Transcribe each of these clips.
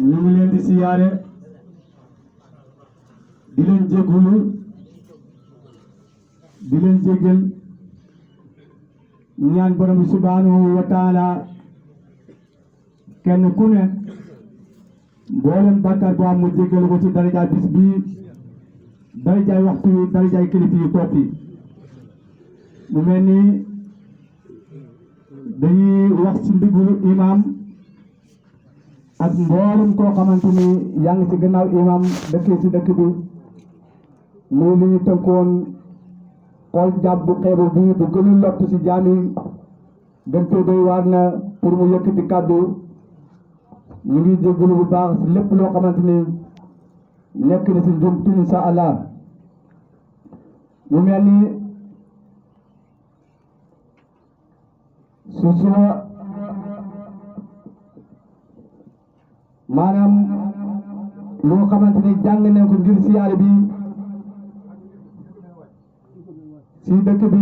ñu ngi leen di siyaare di leen jégalu di leen jégal ñaan borom bi subhanahu wa taala kenn ku ne mboolem bàkkaar bu am mu jégal ko ci darajaay bis bii darajaay waxtu yi darajaay kilifa yi topp yi mu mel ni dañuy wax ci ndigulu imam ak mboolem koo xamante ni yaa ngi ci gannaaw imam dëkkee ci dëkk bi muy li ñu tënkoon xool jàpp bu xeebu bi bu gënul lott ci jaam yi gën ko doy waar na pour mu yëkkati kàddu ñu ngi jégalu bu baax ci lépp loo xamante ni nekk na ci njumtu insha allah mu mel ni suma maanaam loo xamante ni jàng nañ ko ngir siyaare bi si dëkk bi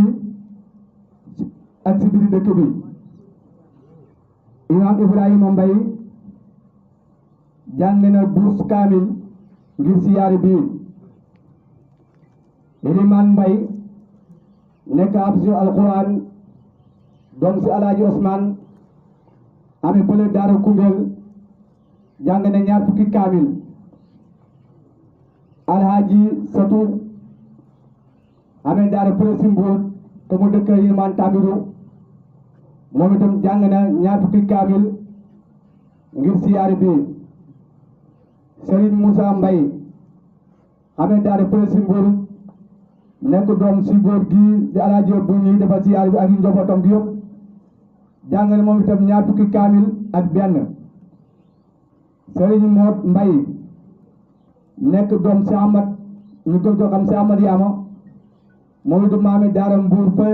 ak si biir dëkk bi imam Ibrahima Mbaye jàng na duus kaamil ngir siyaare bi Iliman Mbaye nekk ab si alquran doom si alaaji Osman ami pële daara Koungheul jàng na ñaar fukki kaamil alhaji Satu amee daara pële si Mbour te mu dëkk Iliman Tabiru moom itam jàng na ñaar fukki kaamil ngir siyaare bi Serigne Moussa Mbaye amee daara pële si Mbour nekk doom si góor gi di alaaji bu ñuy defal siyaare bi ak njabootam gi yëpp jàng na moom itam ñaar fukki kaamil ak benn Serigne Moot Mbaye nekk doom si Amat ñu gën ko xam si Amat Yaama moom itam maame daara Mbuur fa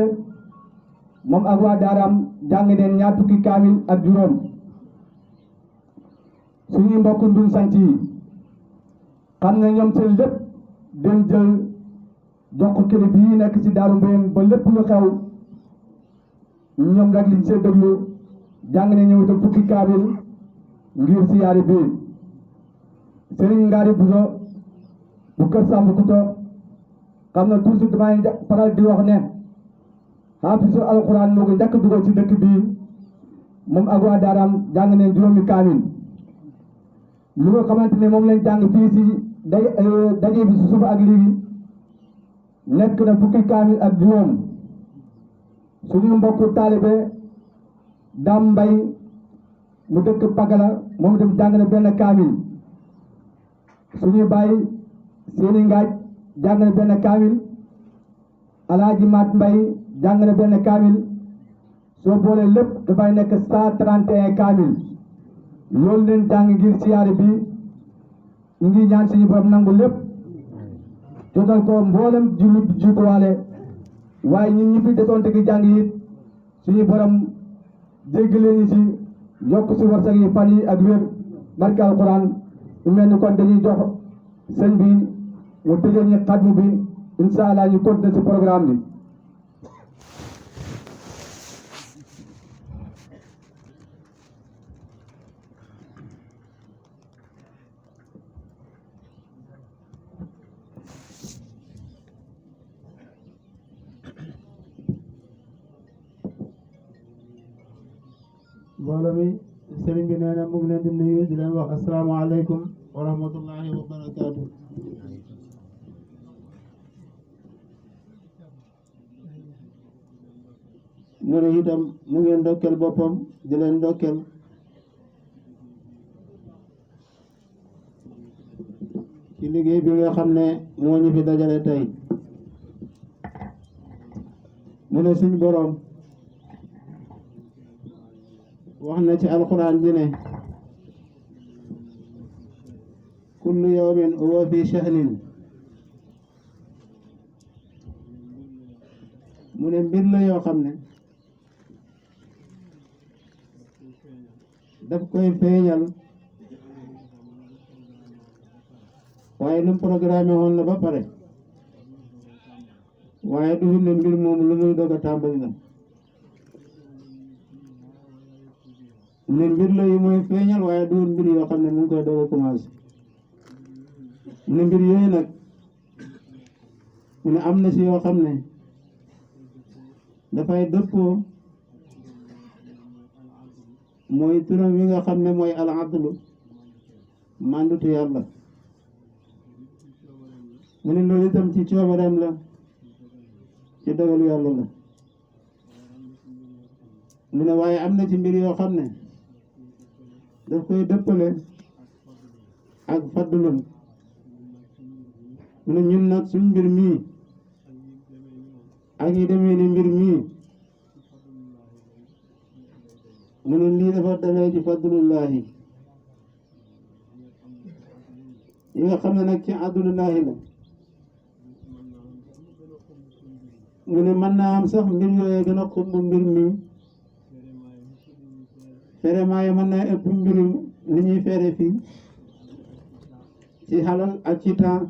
moom ak waa daaraam jàng neen ñaar fukki kaamil ak juróom suñuy mbokk ndun sant yi xam na ñoom seen lépp den jël jox ko kilifa yi nekk ci daaru Mbéyeen ba lépp lu xew ñoom rek liñ see déglu jàng ne ñëw itam fukki kaamil ngir siyaare bi Serigne Ngari Buso bu kër Samb Kuto xam na toujours damay faral di wax ne xaafisu alquran moo ko njëkk dugal ci dëkk bii moom ak waa daaraam jàng ne juróomi kaamil lu nga xamante ne moom lañ jàng fii si daje bi si suba ak léegi nekk na fukki kaamil ak juróom suñu mbokku taalibe Dam Mbay mu dëkk Pagala moom itam jàng na benn kaamil suñu bàyyi seeni ngaaj jàng na benn kaamil alaaji Maat Mbay jàng na benn kaamil soo boolee lépp dafay nekk 131 kaamil loolu leen jàng ngir siyaare bi ñu ngi ñaan suñu borom nangu lépp jotal ko mboolem jullit jiituwaale waaye ñun ñi fi desoon te gi jàng yi suñu borom jéggale ñu ci yokk ci warsak yi fan yi ak wér barke alquran mu mel ni kon dañuy jox sëñ bi mu tëjee ñu xatmu bi incha allah ñu continuer ci programme bi mbooloo mi sëriñ bi nee na mu ngi leen di nuyu di leen wax asalaamaaleykum wa rahmatullahi wa barakaatu. mu ne itam mu ngeen ndokkeel boppam di leen ndokkeel ci liggéey bi nga xam ne moo ñu fi dajale tey mu ne suñ boroom wax na ci alquran ji ne kullu yawmin huwa fi sha'nin mu ne mbir la yoo xam ne daf koy feeñal waaye lu mu programme woon la ba pare waaye du ne mbir moom lu muy doog a tàmbali la ne mbir la yu mooy feeñal waaye du mbir yoo xam ne mu ngi koy doog a commencé ne mbir yooyu nag mu ne am na si yoo xam ne dafay dëppoo mooy turam wi nga xam ne mooy al adlu màndutu yàlla mu ne loolu itam ci coobareem la ci dogalu yàlla la mu ne waaye am na ci mbir yoo xam ne daf koy dëppale ak faddulum mu ne ñun nag suñ mbir mii ak yi demee ni mbir mii mu ne lii dafa dalee ci fadlullahi yi nga xam ne nag ci adlullahi la mu ne mën naa am sax mbir yooyee gën a xumb mbir mii feremaa yi mën naa ëpp mbirum li ñuy fere fii ci xalal ak ci temps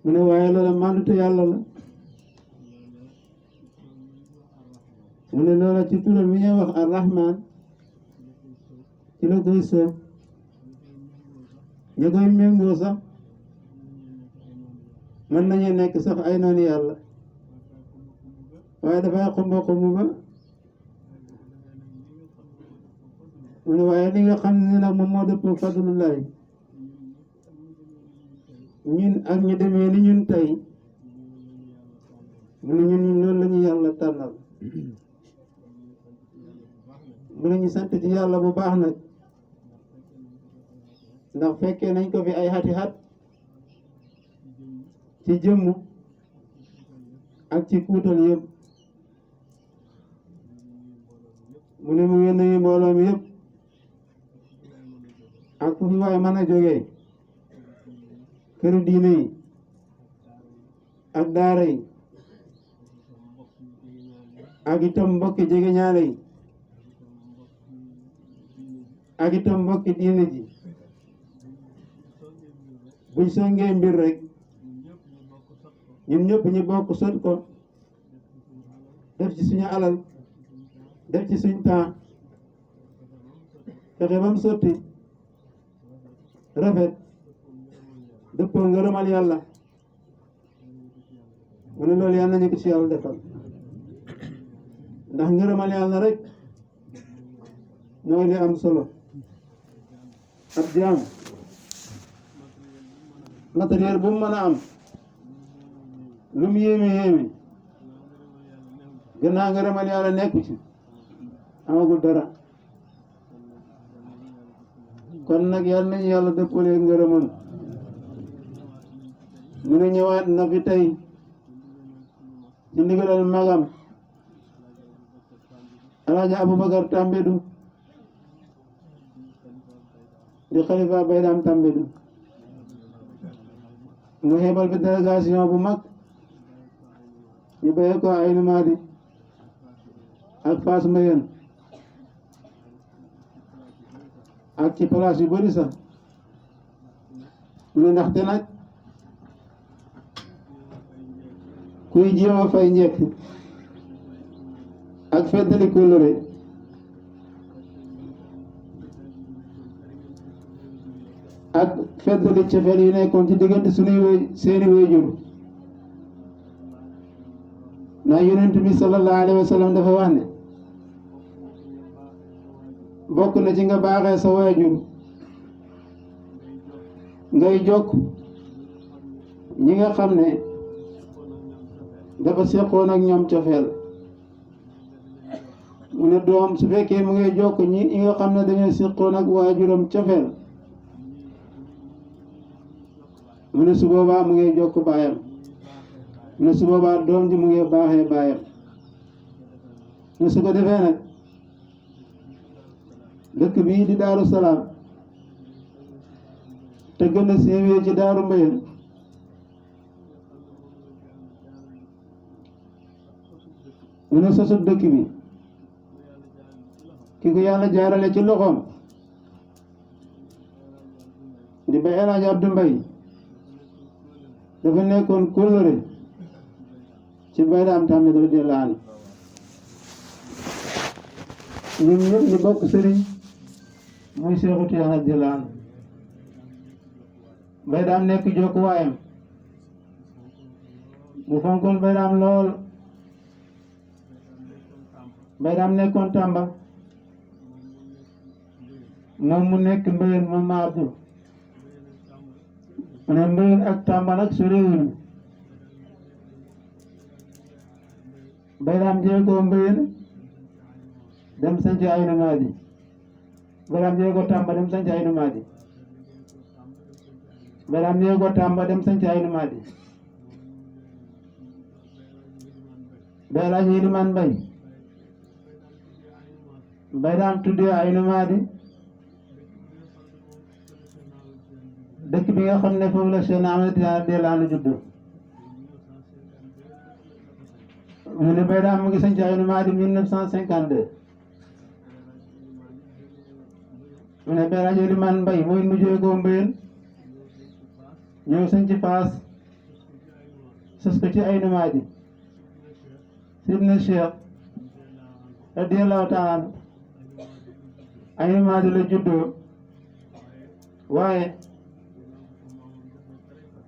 mu ne waaye loola màndute yàlla la mu ne loola ci turam mi ñuy wax arrahman ci la koy soob ña koy méngoo sax mën nañu nekk sax ay noonu yàlla waaye dafay xumba xumb ba mu ne waaye li nga xam ne nag moom moo dëpp fadlullahi ñun ak ñu demee ni ñun tey mu ne ñun loolu la ñu yàlla tànnal mu ne ñu sant ci yàlla bu baax nag ndax fekkee nañ ko fi ay xati xat ci jëmm ak ci kuutal yëpp mu ne mu ngi nuyu mbooloo mi yëpp ak fu fi waaye mën a jógee këru diine yi ak daara yi ak itam mbokki jege ñaale yi ak itam mbokki diine ji buñ songee mbir rek ñun ñëpp ñu bokk sot ko def ci suñu alal def ci suñ temps fexe ba mu sotti rafet dëppoo ngërëmal yàlla mu ne loolu yàlla nañu ko ci yàlla defal ndax ngërëmal yàlla rek mooy li am solo ab jaam matériel bu mu mën a am lu mu yéeme yéeme gannaaw ngërëmal yàlla nekku ci amagul dara kon nag yàlla nañu yàlla dëppalee ngërëmam mu ne ñëwaat na fi tey ci ndigalal magam Alaaji Aboubacar Tambédou di xalifa Baydam Tambédou mu xebal fi délégation bu mag ñu béye ko ay numaadi ak Fass Mbayeen ak ci place yu bari sax mu ne ndaxte nag kuy jéem a fay njëkk ak feddali kóllëre ak feddali cofeel yi nekkoon ci diggante suñuy seeni waajur ndax yonent bi sallallahu alayhi wa sallam dafa wax ne bokk na ci nga baaxee sa waajur ngay jokk ñi nga xam ne dafa seqoon ak ñoom cofeel mu ne doom su fekkee mu ngay jokk ñi nga xam ne dañoo seqoon ak waajuram cofeel mu ne su boobaa mu ngay jokk baayam mu ne su boobaa doom ji mu ngay baaxee baayam mu ne su ko defee nag dëkk bii di Daaru Salaam te gën a siiwee ci Daaru Mbayeen mu ne sosut dëkk bi ki ko yàlla jaarale ci loxoom di Baay El Hadji Abdou Mbaye dafa nekkoon kóllëre ci Baydam Tambédou radiyallaahu anhu ñun ñëpp ñu bokk sëriñ muy Seexu Tijaan radiyallaahu anhu. Baye Dame nekk jokkuwaayam mu fonkoon Baye Dame lool. Baye Dame nekkoon Tamba moom mu nekk Mbéyeen moom ma Abdou mu ne Mbéyeen ak Tamba nag sorewuñu. Baye Dame jëlee ko Mbéyeen dem sanc Aynu Maadi. Baye Dame jëlee ko Tamba dem sanc Aynu Maadi. Baye Dame jëlee ko Tamba dem sanc Aynu Maadi. Baye El Hadji Ilimaan Mbay Baye Dame tuddee Aynu Maadi dëkk bi nga xam ne foofu la Cheikh Ahmed Tidiane radiyallaahu anhu juddu. mu ne Baye Dame mu ngi sanc Aynu Maadi 1952. mu ne Baye El Hadji Ilimaan Mbay mooy mujjee ko Mbéyeen ñëw sanc Faas sos ko ci Aynu Maadi. Sidna Cheikh radiyallaahu taala anhu Aynu Maadi la juddoo waaye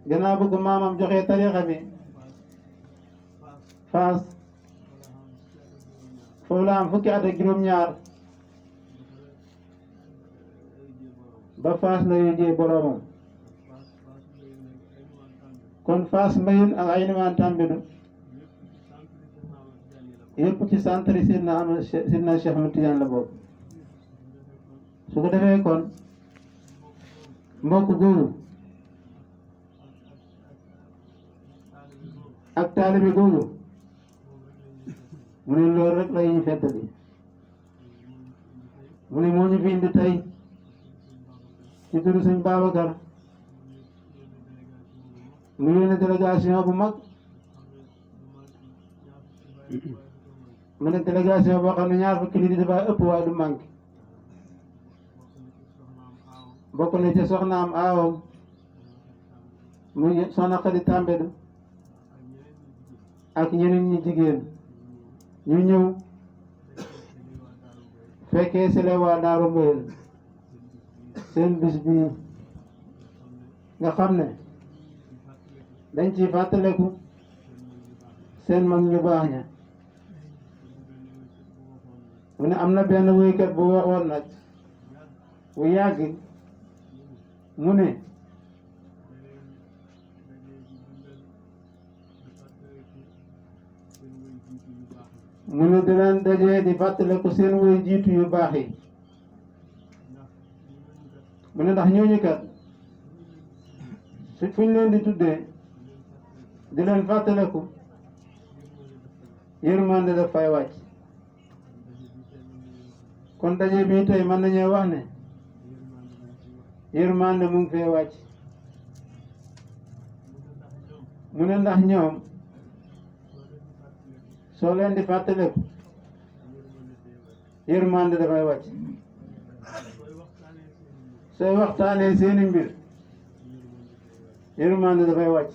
gannaaw bu ko maamam joxee tariixa bi Faas foofu la am fukki at ak juróom-ñaar ba Faas la yójee boroomam. kon Faas Mbéyeen ak Aynu Maadi Tambédou yëpp ci centre Sidna Cheikh Ahmed Tidiane la bokk. su ko defee kon mbokk googu ak taalibe googu mu ne loolu rek la ñu fettali. mu ne moo ñu fi indi tey ci turu sëñ Babacar mu yónnee délégation bu mag. mu ne délégation boo xam ne ñaar fukki nit dafa ëpp waaye du manqué. bokk na ci soxnaam aawam muy soxna Xadi Tambédou ak ñeneen ñi jigéen ñu ñëw fekkee sele waa Daaru Mbéyeen seen bis bii nga xam ne dañ ciy fàttaleku seen mag ñu baax ña. mu ne am na benn wéykat bu waxoon nag bu yàgg mu ne dinañ dajee di fàttaliku seen woy jiitu yu baax yi. mu ne ndax ñooñu kat fu ñu leen di tuddee di leen fàttaliku yërmande daf fay wàcc. kon daje bii tey mën nañoo wax ne yërmande mu ngi fee wàcc. mu ne ndax ñoom soo leen di fàttaliku yërmande dafay wàcc. sooy waxtaanee seeni mbir yërmande dafay wàcc.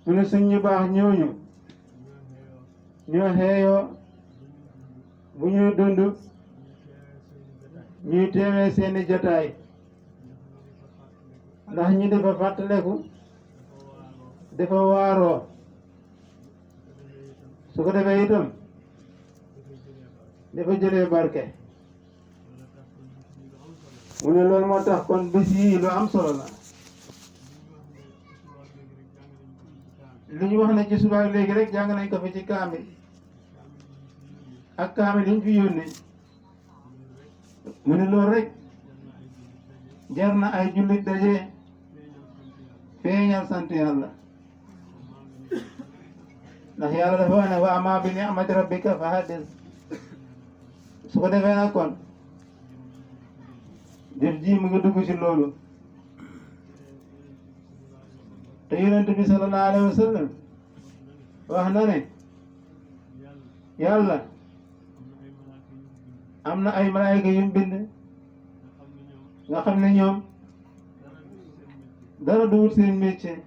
mu ne suñ ñu baax ñooñu ñoo xeeyoo bu ñuy dund ñuy teewee seeni jotaay ndax ñu dafa fàttaleku dafa waaroo. su ko defee itam dafa jëlee barke. mu ne loolu moo tax kon bis yii lu am solo la. lu ñu wax ne ci suba léegi rek jàng nañ ko fi ci kaamil ak kaamil yi ñu fi yónnee. mu ne loolu rek jar na ay jullit daje feeñal sant yàlla. ndax yàlla dafa wax ne wa amma bi ni'mati rabbika fa haddis. su ko defee nag kon jëf ji mu ngi dugg ci loolu. te yonent bi sallallahu alayhi wa sallam wax na ne yàlla am na ay malaayika yu mu bind nga xam ne ñoom dara du wut seen métier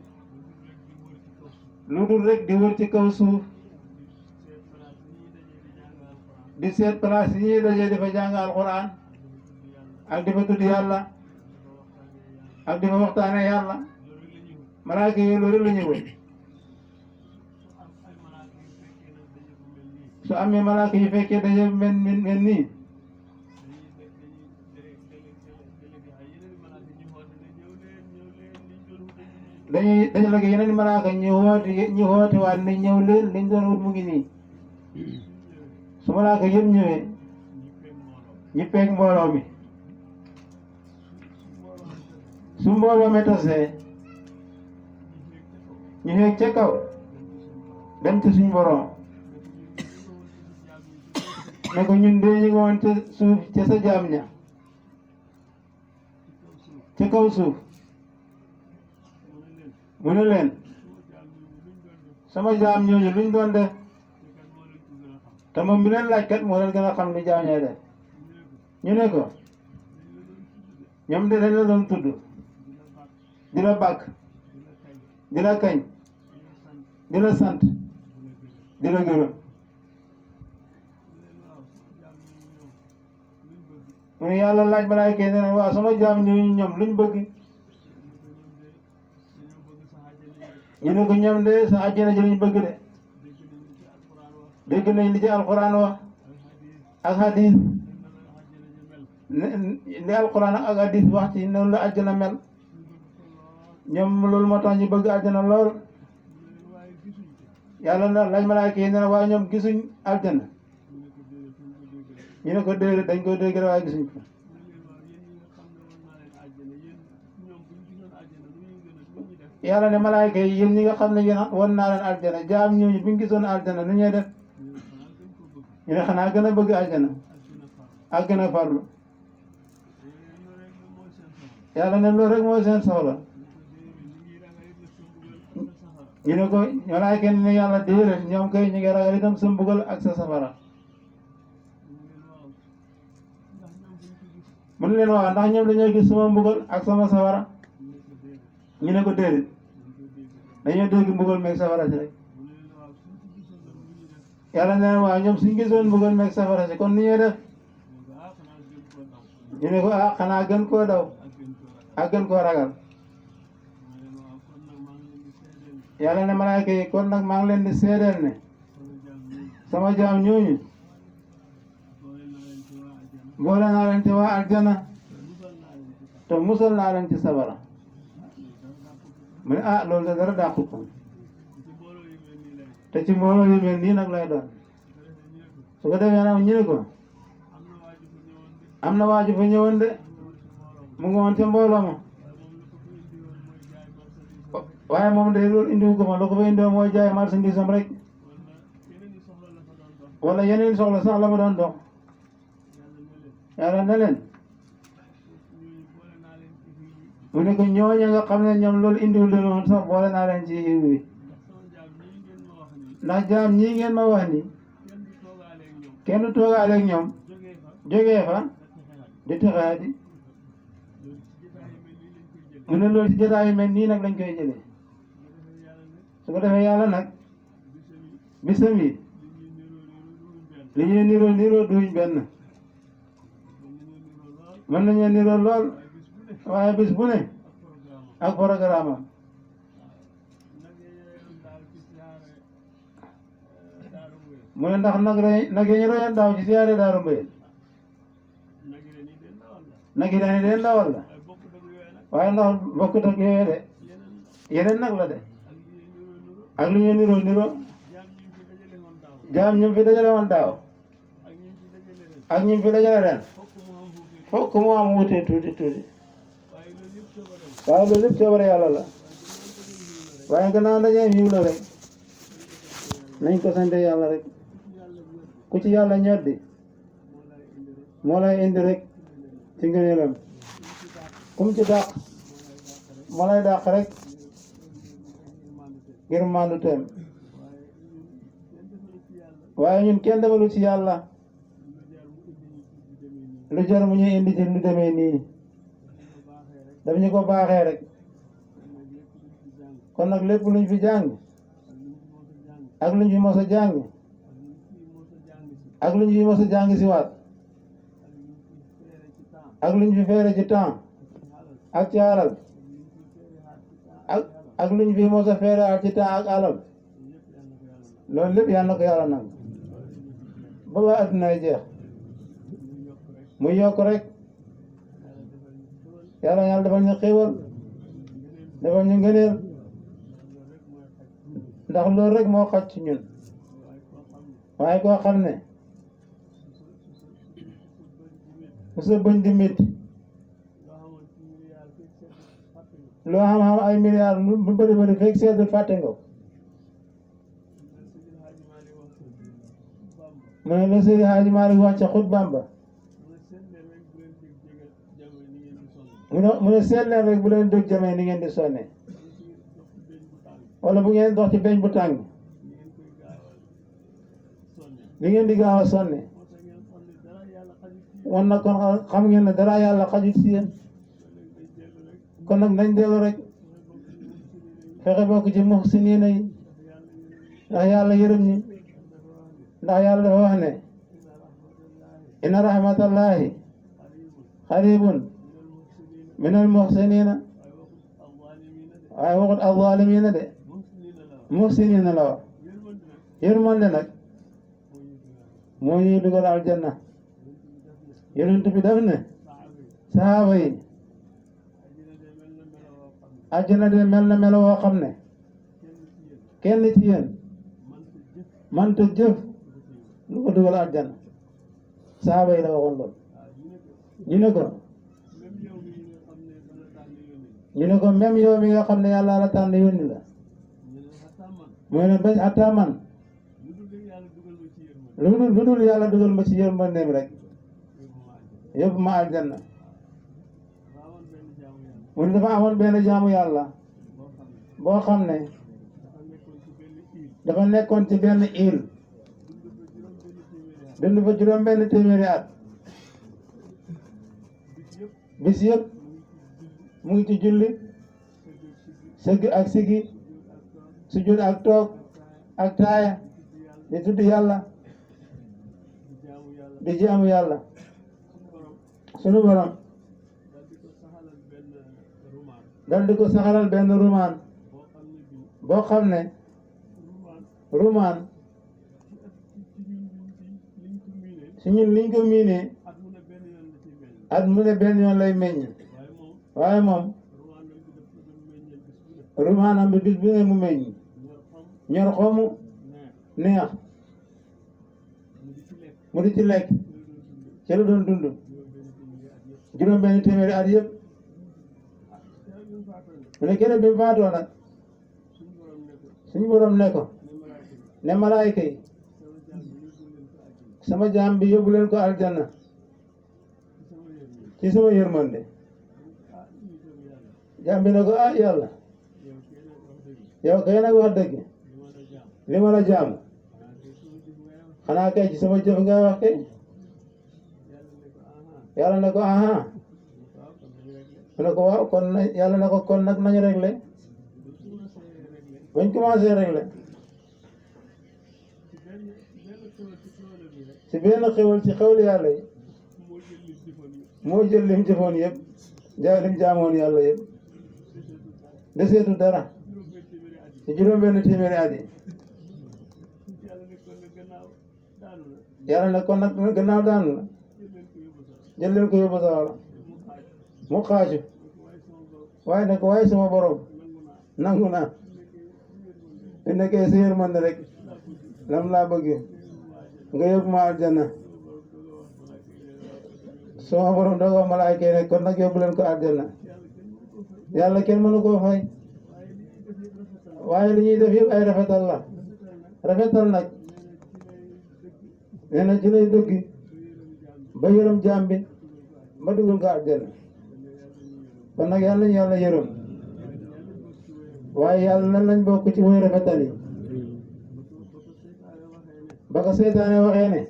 lu dul rek di wër ci kaw suuf di seet place yi ñuy dajee di fa jàng alxuraan ak di fa tudd yàlla ak di fa waxtaane yàlla malaaka yi loolu la ñuy wër su amee malaaka yi fekkee daje mel nii dañu la yeneen malaaka ñu woote waat ne ñëw leen liñ doon wut mu ngi nii su malaaka yëpp ñëwee ñu peeg mbooloo mi su mbooloo mi tasee ñu xeeg ca kaw dem ci suñ borom ne ko ñun de ñu ngi woon ca suuf ca sa jaam ña ca kaw suuf mu ne leen sama jaam ñooñu luñ doon def te moom bi leen laaj kat moo leen gën a xam li jaam ñooy def ñu ne ko ñoom de dañ la doon tudd di la bàkk di la kañ di la sant di la gërëm mu ne yàlla laaj malaaka yi ne waaw sama jaam ñooñu ñoom luñ bëgg ñu ne ko ñoom de sa àjjana ji lañ bëgg de dégg nañ li ci alxuraan wax ak hadis li alxuraan ak hadis wax ci noonu la àjjana mel ñoom loolu moo tax ñu bëgg àjjana lool yàlla na laaj malaaka yi ne waaye ñoom gisuñ àjjana ñu ne ko déedéet dañ ko dégg waaye gisuñ ko yàlla ne malaayka yi yéen ñi nga xam ne yéen won naa leen aljana jaam ñooñu bu ñu gisoon aljana nu ñuy def ñu ne xanaa gën a bëgg aljana ak gën a farlu yàlla ne loolu rek mooy seen soxla ñu ne ko malaayka ne yàlla déedéet ñoom kay ñu ngi ragal itam sa mbugal ak sa safara mu ne leen waaw ndax ñoom dañoo gis sama mbugal ak sama safara ñu ne ko déedéet dañoo dégg mbugal meeg safara si rek yàlla ne waaw ñoom suñ gisoon mbugal meeg safara si kon ni ñuy def ñu ne ko ah xanaa gën koo daw ak gën koo ragal yàlla ne malaayka yi kon nag maa ngi leen di seedeel ne sama jaam ñooñu boole naa leen ci waa aljana te musal naa leen ci sabara mu ne ah loolu de dara dàqu ko te ci mbooloo yu mel nii nag lay doon su ko defee nag ñu ne ko am na waaju fa ñëwoon de mu ngi woon ca mbooloo ma waaye moom de loolu indiwu ko ma lu ko fa indiwoon mooy jaay marchandise am rek wala yeneen soxla sax la ma doon dox yàlla ne leen mu ne ko ñooñu nga xam ne ñoom loolu indiwul leen woon sax boole naa leen ci yiw wi ndax jaam ñii ngeen ma wax ni kenn du toogaaleeg ñoom jógee fa di texaati mu ne loolu ci jotaay yu mel nii nag lañ koy jëlee su ko defee yàlla nag bisam yi li ñuy niroo duñ benn mën nañu niroo lool waaye bis bu ne ak programme am mu ne ndax nag yi ñu royoon daaw ci siyaare Daaru Mbéyeen nag yi dañu leen dawal la waaye ndax bokkut ak yooyu de yeneen nag la de ak lu ñu niroo jaam ñu fi dajale woon daaw ak ñu fi dajale ren fokk mu am wute tuuti waaye loolu lépp coobare yàlla la waaye gannaaw dañuy yiw la rek nañ ko sante yàlla rek ku ci yàlla ñoddi moo lay indi rek ci ngëneelam kum ci dàq moo lay dàq rek ngir maandu teem waaye ñun kenn defalu ci yàlla lu jar mu ñuy indi ci lu demee nii daf ñu ko baaxee rek kon nag lépp luñ fi jàng ak luñ fi mos a jàng ak lu ñu fi mos a jàng si waat ak lu ñu fi feere ci temps ak ci alal ak lu ñu fi mos a feere ci temps ak alal loolu lépp yàlla na ko yàlla nangu ba ba adduna ay jeex muy yokk rek yàlla defal ñu xéewal defal ñu ngëneel ndax loolu rek moo xaj ci ñun waaye koo xam ne su sa bëñ di métti loo xam-xam ay milliards lu bëri bëri fekk seetlu fàtte nga ko mu ne la Seydi Hadji Malick wax ca xutbaam ba mu ne seet leen rek bu leen dëg jamee ni ngeen di sonne wala bu ngeen dox ci beñ bu tàng ni ngeen di gaaw a sonne wan na kon xam ngeen ne dara yàlla xajut si yéen kon nag nañ dellu rek fexe bokk ci muhsiniina yi ndax yàlla yërëm ñi ndax yàlla dafa wax ne inna rahmatallahi xaribun minal muhsiniina waaye waxut az-zaalimiina de muhsiniina la wax yërmande nag moo ñuy dugal aljanna yonent bi daf ne sahaaba yi àjjana de mel na melo woo xam ne kenn ci yéen manta jëf lu ko dugal aljanna sahaaba yi la waxoon lool ñu ne ko même yow mi nga xam ne yàlla la tànn yónni la mooy ne bañ ataa man lu dul yàlla dugal ma ci yërmandeem rek yóbbu ma aljanna mu ne dafa amoon benn jaamu yàlla boo xam ne dafa nekkoon ci benn île dund fa juróom benn téeméeri at bis yëpp mu ngi ci julli sëgg ak sigi sujud ak toog ak taaya di tudd yàlla di jaamu yàlla sunu borom dal di ko saxalal benn rumaan boo xam ne rumaan si ñun liñ ko miinee at mu ne benn yoon lay meññ waaye moom rumaanam bi bis bu ne mu meññ ñor xomu neex mu di ci lekk ci la doon dund juróom benn téeméeri at yëpp mu ne keneen bi mu faatoo nag suñu borom ne ko ne malaayka yi sama jaam bi yóbbu leen ko aljanna ci sama yërmande jaam bi ne ko ah yàlla yow kay nag wax dëgg li ma la jaamu xanaa kay ci sama jëf nga wax kay yàlla ne ko aha mu ne ko waaw kon yàlla ne ko kon nag nañu réglé bañ commencé réglé ci benn xewal ci xewli yàlla yi moo jël lim jëfoon yëpp lim jaamoon yàlla yëpp deseetu dara ci juróom benn téeméeri at yi yàlla ne kon nag gannaaw daanu la jël leen ko yóbbu sawara mu xaaju waaye ne ko waaye sama borom nangu naa su nekkee sa yërmande rek lam laa bëgg nga yóbbu ma aljanna sama borom da wax malaayka yi ne kon nag yóbbu leen ko aljanna yàlla kenn mënu koo fay waaye li ñuy def yëpp ay rafetal la rafetal nag nee na ci lay dëgg ba yërëm jaam bi ba dugal ko aljanna kon nag yàlla ñu yàlla yërëm waaye yàlla nan lañ bokk ci woy rafetal yi ba ko seytaane waxee ne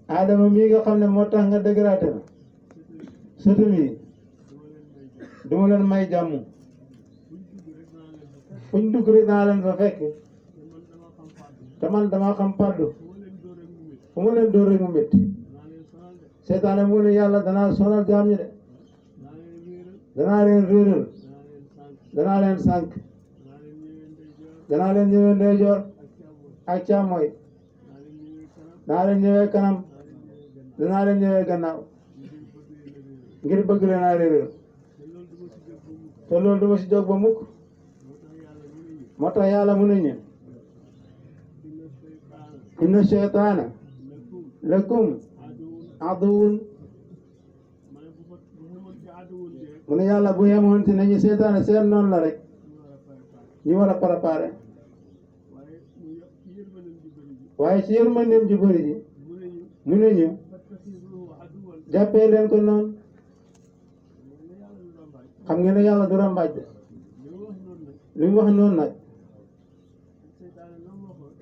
Adama mii nga xam ne moo tax nga dégraté ma sëtum yi duma leen may jàmm fuñ dugg rek naa leen fa fekk te man dama xam pàddu fu mu leen dóor rek mu métti seetaane mu ne yàlla danaa sonal jaam ñi de danaa leen réeral danaa leen sànk danaa leen ñëwee ndeyjoor ak càmmooy danaa leen ñëwee kanam danaa leen ñëwee gannaaw ngir bëgg leen a réeral te loolu du ma si jóg ba mukk moo tax yàlla mu ne ñu inna shaytaana lakum aduwwun mu ne yàlla bu yemoon ci nañu seytaane seen noonu la rek ñu war a préparer waaye ci yërmandeem ju bëri ji mu ne ñu jàppee leen ko noonu xam ngeen ne yàlla du rambaaj de li mu wax noonu nag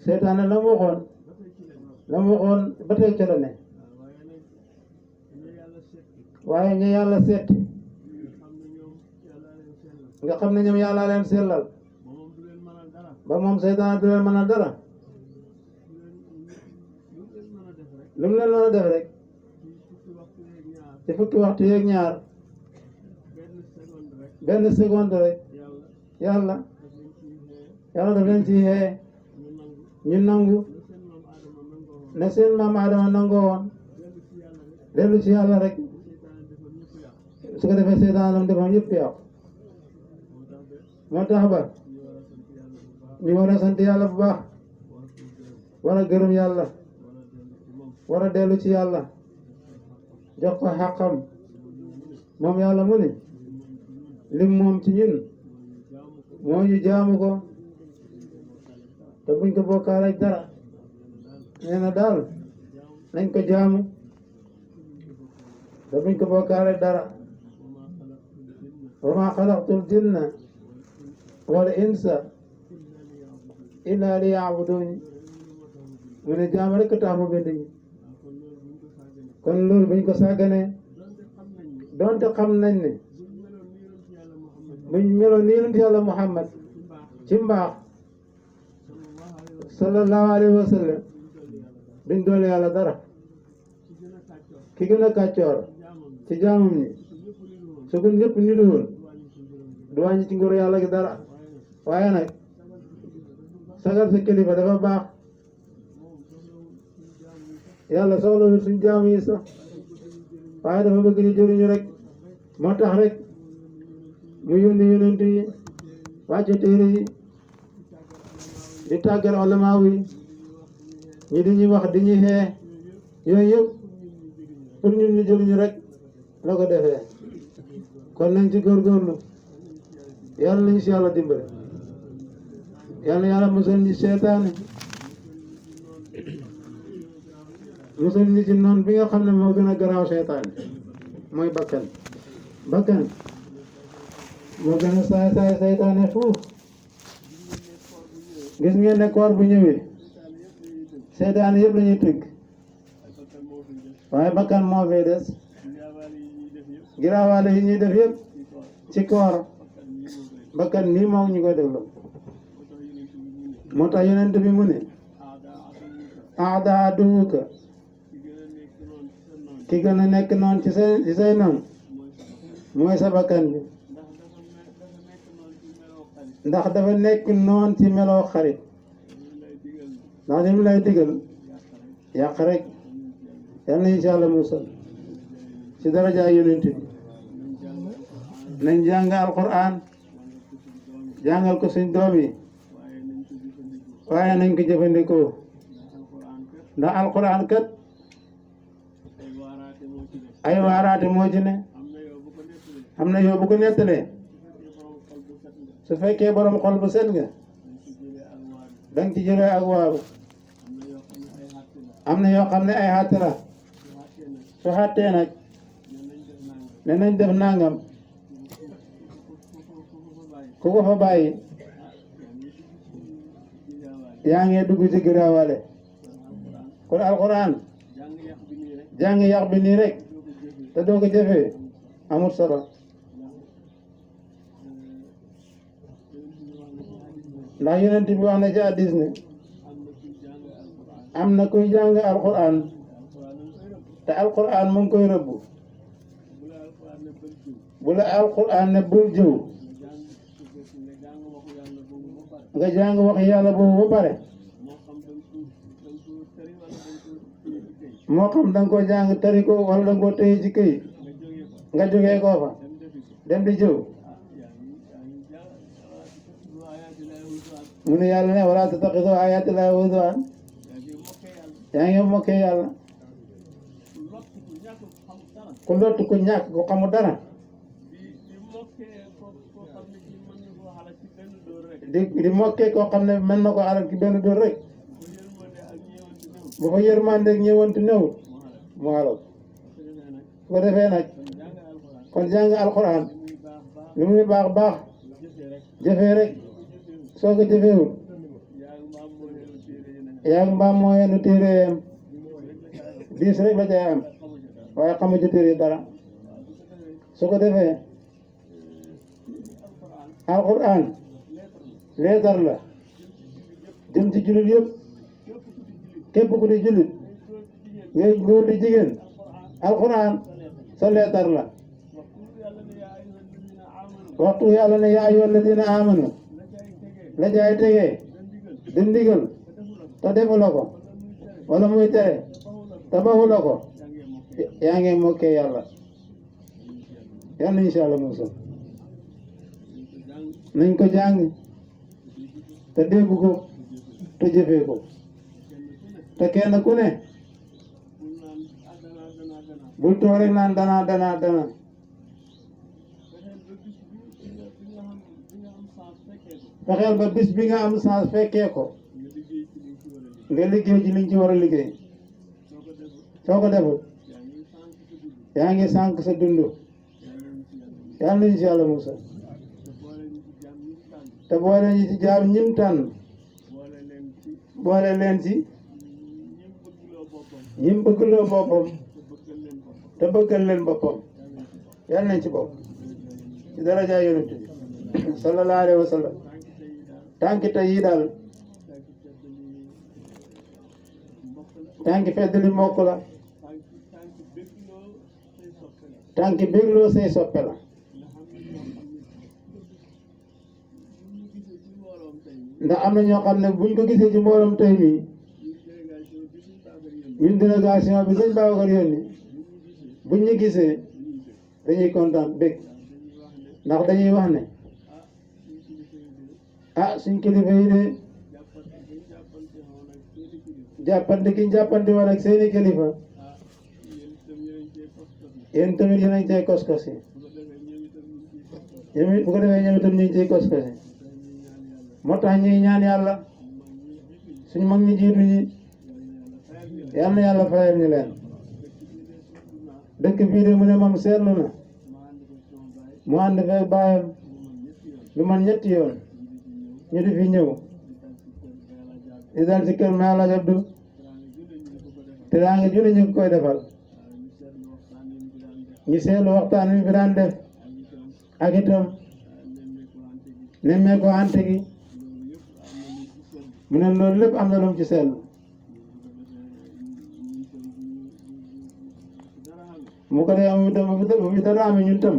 seytaane la mu waxoon ba tey ca la ne waaye ñu yàlla seeti nga xam ne ñoom yàlla leen sellal ba moom seytaane du leen mënal dara lu mu leen mën a def rek ci fukki waxtu yeeg ñaar benn seconde rek yàlla daf leen ci xee ñu nangu ne seen maam Adama nangoo woon dellu ci yàlla rek su ko defee seytaan lam defoon yëpp yàqu moo tax ba ñu war a sant yàlla bu baax war a gërëm yàlla war a dellu ci yàlla jox ko xàqam moom yàlla mu ne lim moom ci ñun moo ñu jaamu ko te buñ ko bokkaale ak dara nee na daal nañ ko jaamu te buñ ko bokkaale ak dara wa ma xalaqtul jinna wal insa illa liya'budun mu ne jaam rek tax mu bind ñi kon loolu buñ ko sàgganee donte xam nañ ne buñ meloon ni yonent yàlla Muhammad ci mbaax sallallahu alayhi wa sallam duñ doole yàlla dara ki gën a kàccoor ci jaamam ñi su ko ñëpp ni doon du wàññi ci nguuru yàlla gi dara waaye nag sagal sa kilifa dafa baax yàlla soxlawul suñ jaam yi sax waaye dafa bëgg ñu jëriñu rek moo tax rek mu yónni yonent yi wàcce téere yi di tàggal olamaa yi ñi di ñuy wax di ñuy xee yooyu yëpp pour ñun ñu jëriñu rek la ko defee kon nañ ci góorgóorlu yàlla nañu si yàlla dimbale yàlla musal ñi seetaane musal ñi ci noon bi nga xam ne moo gën a garaaw seetaane mooy bakkan moo gën a saay seytaane fuuf gis ngeen ne koor bu ñëwee seetaane yëpp lañuy tëgg waaye bakkan moo fay des giraawaale yi ñuy def yëpp ci koor bakkan nii moom ñu koy def la moo tax yonent bi mu ne aada aduwuka ki gën a nekk noon ci say noon mooy sa bakkan bi ndax dafa nekk noon ci meloo xarit ndax li mu lay digal yàq rek yal na insha Allah musal ci daraja yonent bi nañ jàng alquran jàngal ko suñ doom yi waaye nañ ko jëfandikoo ndax alquran kat ay waaraate moo ci ne am na yow bu ko nettalee su fekkee borom xol bu set nga danga ci jëlee ak waaru am na yoo xam ne ay xàtte la su xàttee nag ne nañ def nangam ku ko fa bàyyi yaa ngi dugg ci giraawale kon alquran jàng yàq bi nii rek te doo ko jëfee amul solo ndax yonent bi wax na ci hadiis ne am na kuy jàng alquran te alquran mu ngi koy rëbb bu la alquran ne bul jëw nga jàng wax yàlla boobu ba pare moo xam danga ko jàng tari ko wala danga ko téye ci këyit nga jógee koo fa dem di jëw mu ne yàlla ne wala tattaxidu ayaati llaahi huzuwan yaa ngi mokkee yàlla ku lottu ku ñàkk ku xamul dara di mokkee koo xam ne mën na ko alal ci benn dóor rek bu fa yërmande ak ñëwantu newul mu alal su ko defee nag kon jàng alxuraan lu muy baax baax jëfee rek soo ko jëfeewul yaa mbaam moo yenn téere yam diis rek la cay am waaye xamu ci téere dara su ko defee alxuraan leetar la jëm ci jullit yëpp képp ku di jullit ngay góor di jigéen alxuraan sa leetar la waxtu yàlla ne yaa ayyuhal lazina amanu la jaay tegee di ndigal te defu la ko wala muy tere te baxu la ko yaa ngi mokkee yàlla yàlla insha Allah musal nañ ko jàng te dégg ko te jëfee ko te kenn ku ne bul toog rek naan dana fexeel ba bis bi nga am chance fekkee ko nga liggéey ci liñ ci war a liggéey soo ko deful yaa ngi sànq sa dund yàlla nañu si yàlla musal te boole ñi ci jaam ñim tànn boole leen ci ñim bëggloo boppam te bëggal leen boppam yàlla nañ ci bopp ci daraja yonent bi sallallahu alayhi wa sallam tànki tey yi daal tànki feddali mbokk la tànki bégloo say soppe la ndax am na ñoo xam ne buñ ko gisee ci mbooloom tey mii ñun délégation bi sëñ Babacar yónni buñ ñu gisee dañuy kontaan bég ndax dañuy wax ne ah suñ kilifa yi de jàppante ki jàppante woon ak seeni kilifa yéen tamit yéen a ngi cay kos-kos yi ñoom it bu ko defee ñoom itam ñu ngi cay kos-kos yi moo tax ñuy ñaan yàlla suñ mag ñi jiitu ñi yal na yàlla fayal ñu leen dëkk bii de mu ne moom seetlu na mu ànd fee baayam lu man ñetti yoon ñu di fi ñëw di dal ci kër ma la jabdu te daa ngi julli ñu koy defal ñu seetlu waxtaan wi fi daan def ak itam nemmee ko ante gi mu ne loolu lépp am na lu mu ci seetlu mu ko dee am itam bu fi dara amee ñun tam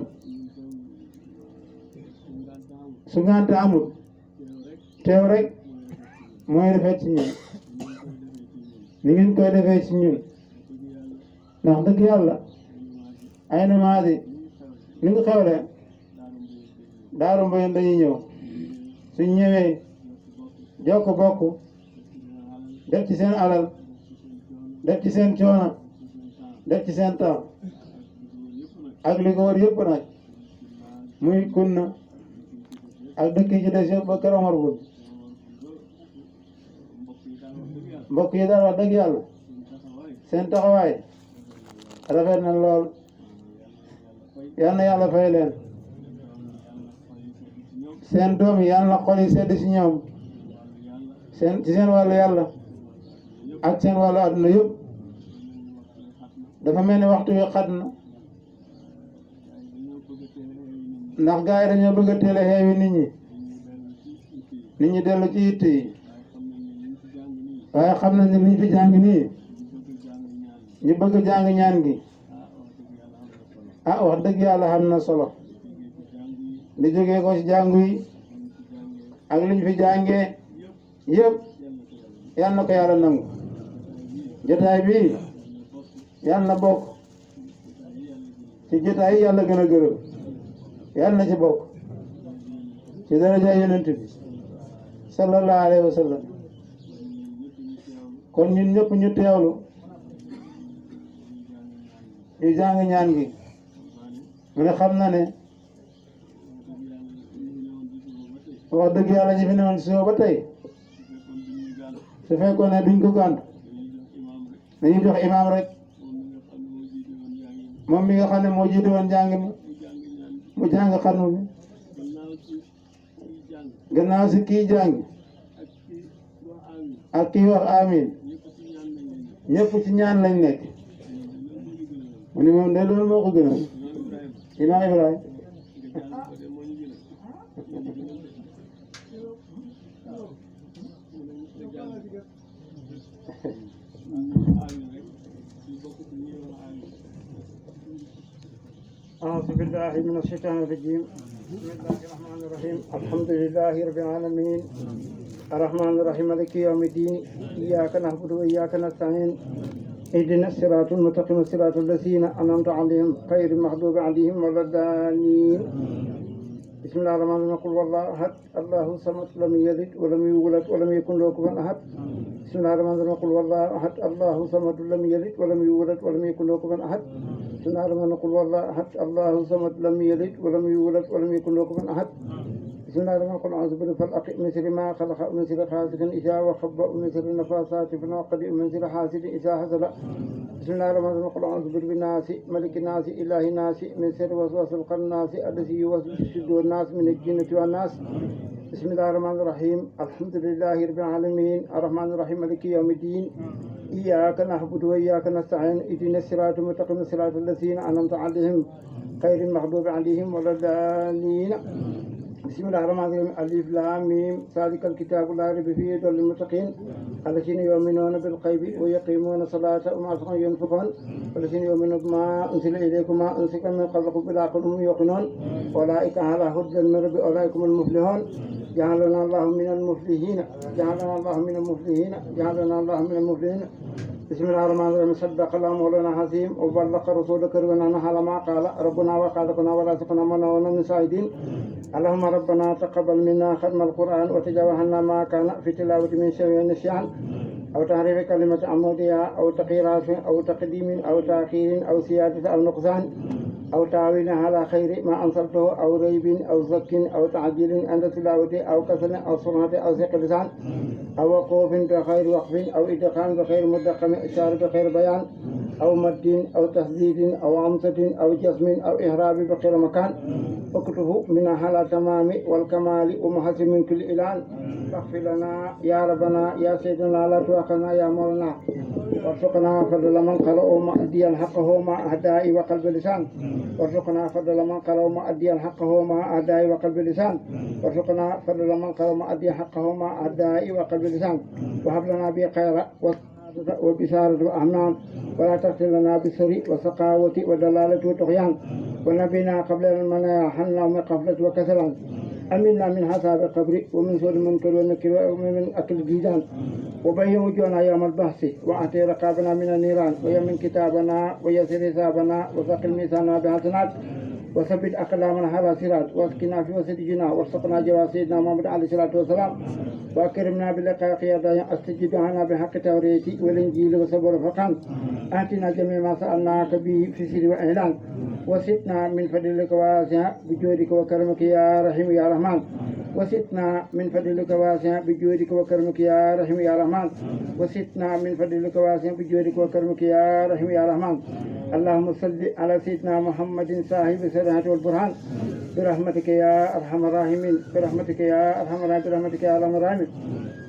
su ngante amul teew rek mooy defee ci ñun ni ngeen koy defee ci ñun ndax dëgg yàlla ay na maadi ni nga xewle daaru mboyen dañuy ñëw suñ ñëwee jokk bokk def ci seen alal def ci seen coono def ci seen temps ak li ko war yëpp nag muy kunna ak dëkk yi ci des yëpp ba Kër Omar Bun mbokk yi daal wax dëgg yàlla seen taxawaay rafet na lool yal na yàlla fay leen seen doom yi yal na xol yi sedd ci ñoom ci seen wàllu yàlla ak seen wàllu àdduna yëpp dafa mel ni waxtu wi xat na ndax gars yi dañoo bëgg a teel a xeewi nit ñi nit ñi dellu ci yitte yi waaye xam nañ ne liñ fi jàng nii ñu bëgg jàng ñaan gi ah wax dëgg yàlla xam na solo li jógee ko ci jàngu yi ak liñ fi jàngee yëpp yal na ko yàlla nangu jotaay bi yal na bokk ci jotaay yi yàlla gën a gërëm yal na ci bokk ci daraja yonent bi sallallahu alayhi wa sallam kon ñun ñëpp ñu teewlu ñu jàng ñaan gi mu ne xam na ne wax dëgg yàlla ñu fi newoon si ba tey su fekkoon ne duñ ko gàntu dañuy jox imaam rek moom mi nga xam ne moo jiite woon jàng mi mu jàng xarnu bi gannaaw si kii jàng ak kii wax amin ñëpp ci ñaan lañ nekk mu ne moom de loolu moo ko gënal imaam Ibrahima أعوذ بالله من الشيطان الرجيم بسم الله الرحمن الرحيم الحمد لله رب العالمين الرحمن الرحيم مالك يوم الدين إياك نعبد وإياك نستعين اهدنا الصراط المستقيم صراط الذين أنعمت عليهم غير المغضوب عليهم ولا الضالين بسم الله الرحمن الرحيم قل والله أحد الله الصمد لم يلد ولم يولد ولم يكن له كفوا أحد بسم الله الرحمن الرحيم قل والله أحد الله الصمد لم يلد ولم يولد ولم يكن له كفوا أحد بسم الله الرحمن الرحيم قل والله أحد الله الصمد لم يلد ولم يولد ولم يكن له كفوا أحد بسم الله الرحمن الرحيم قل أعوذ بالفلق من شر ما خلق ومن شر حاسد إذا وخب ومن شر النفاثات في العقد ومن شر حاسد إذا حسد بسم الله الرحمن الرحيم قل أعوذ برب الناس ملك الناس إله الناس من شر وسواس الخناس الذي يوسوس في صدور الناس من الجنة والناس بسم الله الرحمن الرحيم الحمد لله رب العالمين الرحمن الرحيم مالك يوم الدين إياك نعبد وإياك نستعين اهدنا الصراط المستقيم صراط الذين أنعمت عليهم غير المغضوب عليهم ولا الضالين بسم الله الرحمن الرحيم ألف لام ميم ذلك الكتاب لا ريب فيه هدى للمتقين الذين يؤمنون بالغيب ويقيمون الصلاة وما رزقناهم ينفقون والذين يؤمنون بما أنزل إليكم ما أنزل من قبلكم بالآخرة هم يوقنون أولئك على هدى من ربهم أولئك هم المفلحون جعلنا الله من المفلحين جعلنا الله من المفلحين جعلنا الله من المفلحين بسم الله الرحمن الرحيم صدق الله مولانا حسيم وبلغ رسولك ربنا على ما قال ربنا وخالقنا ولا سقنا منا من سائدين اللهم ربنا تقبل منا ختم القرآن وتجاوز عنا ما كان في تلاوة من شيء نسيان أو تعريف كلمة عمودية أو تغيير أو تقديم أو تأخير أو زيادة أو نقصان أو تعويل على خير ما أنزلته أو ريب أو زك أو تعجيل عند تلاوة أو كسل أو صنعة أو ثقل لسان أو وقوف بغير وقف أو إدغام بغير مدغم إشارة بغير بيان أو مد أو تسديد أو عمسة أو جسم أو إهراب بغير مكان اكتبه من على تمام والكمال ومحسن من كل إعلان فاغفر لنا يا ربنا يا سيدنا لا تؤاخذنا يا مولانا وارزقنا فضل من قرأ مؤديا حقه مع أداء وقلب لسان وارزقنا فضل من قرأ مؤديا حقه مع أداء وقلب لسان وارزقنا فضل من قرأ مؤديا حقه مع أداء وقلب لسان وهب لنا بخير وبشارة وأمنان ولا تغفر لنا بالسر وسقاوة ودلالة وطغيان ونبينا قبل المنايا حنا من قفلة وكسلا أمنا من حساب القبر ومن سوء المنكر والنكر ومن أكل الجيدان وبين وجوهنا يوم البحث وأعطي رقابنا من النيران ويمن كتابنا ويسر حسابنا وثقل ميزاننا بحسنات وثبت أقلامنا على صراط واسقنا في وسط جنا وارزقنا جوار سيدنا محمد عليه الصلاة والسلام وأكرمنا بلقاء قيادة استجب لنا بحق التورية والإنجيل وصبر الفقان آتنا جميع ما سألناك به في سر وإعلان وسقنا من فضلك واسع بجودك وكرمك يا رحيم يا رحمن وسقنا من فضلك واسع بجودك وكرمك يا رحيم يا رحمن وسقنا من فضلك واسع بجودك وكرمك يا رحيم يا رحمن اللهم صل على سيدنا محمد صاحب السرعة والبرهان برحمتك يا أرحم الراحمين برحمتك يا أرحم الراحمين برحمتك يا أرحم الراحمين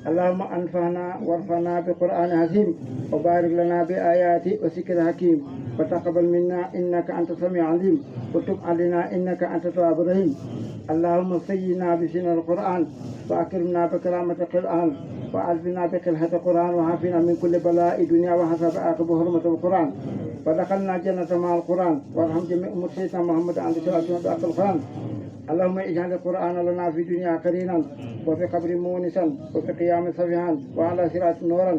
اللهم أنفعنا وارفعنا بقرآن عظيم وبارك لنا بآيات وذكر حكيم وتقبل منا إنك أنت السميع العليم وتب علينا إنك أنت التواب الرحيم اللهم سينا بسنة القرآن وأكرمنا بكرامة القرآن وأعزنا بقلة القرآن وعافنا من كل بلاء دنيا وحسب عاقب حرمة القرآن ودخلنا جنة مع القرآن وارحم جميع أمة سيدنا محمد عند صلاتنا بأقل القرآن اللهم اجعل القرآن لنا في الدنيا قرينا وفي قبر مونسا وفي قيام صفيحا وعلى صراط نورا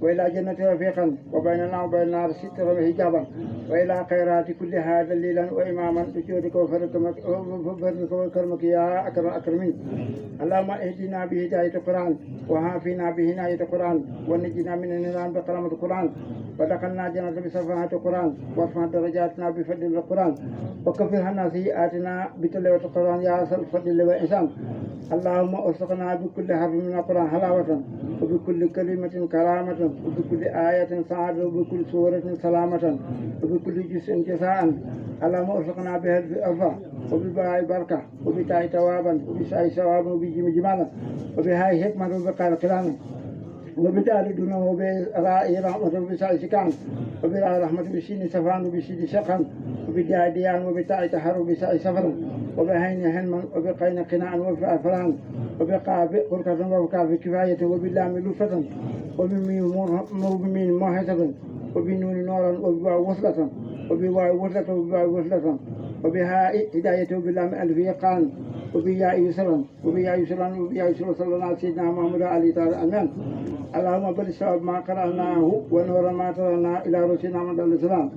وإلى جنة رفيقا وبيننا وبين النار سترا وحجابا وإلى خيرات كل هذا الليلا وإماما بجودك وفضلك وكرمك يا أكرم الأكرمين اللهم اهدنا بهداية القرآن وعافنا بهداية القرآن ونجنا من النيران بكرامة القرآن ودخلنا جنة بصفحة القرآن وارفع درجاتنا بفضل القرآن وكفر عنا سيئاتنا بتلاوة القرآن يا أصل الفضل والإحسان اللهم ارزقنا بكل حرف من القرآن حلاوة وبكل كلمة كرامة وبكل آية سعادة وبكل سورة سلامة وبكل جزء جزاء اللهم ارزقنا بها الألفا وبالباء بركة وبتاء توابا وبساء ثوابا وبجيم جمالا وبهاء حكمة وبقال قرانا وبدال دونه وبرائي رحمة وبساء سكان وبراء رحمة بسين سفان وبسيد سقا وبداء ديان وبتاء تحر وبساء سفر وبهين هنما وبقين قناع وفران وبقاف قرقة وبقاف كفاية وباللام لفة وبمين موحسة وبنون نورا وبواء وصلة وبواء وصلة وبواء وصلة وبهاء هداية وباللام ألف يقان وبياء يسرا وبياء يسرا وبياء يسرا صلى الله على سيدنا محمد عليه تعالى أمان اللهم بل الصواب ما قرأناه ونور ما ترنا إلى رسولنا محمد عليه السلام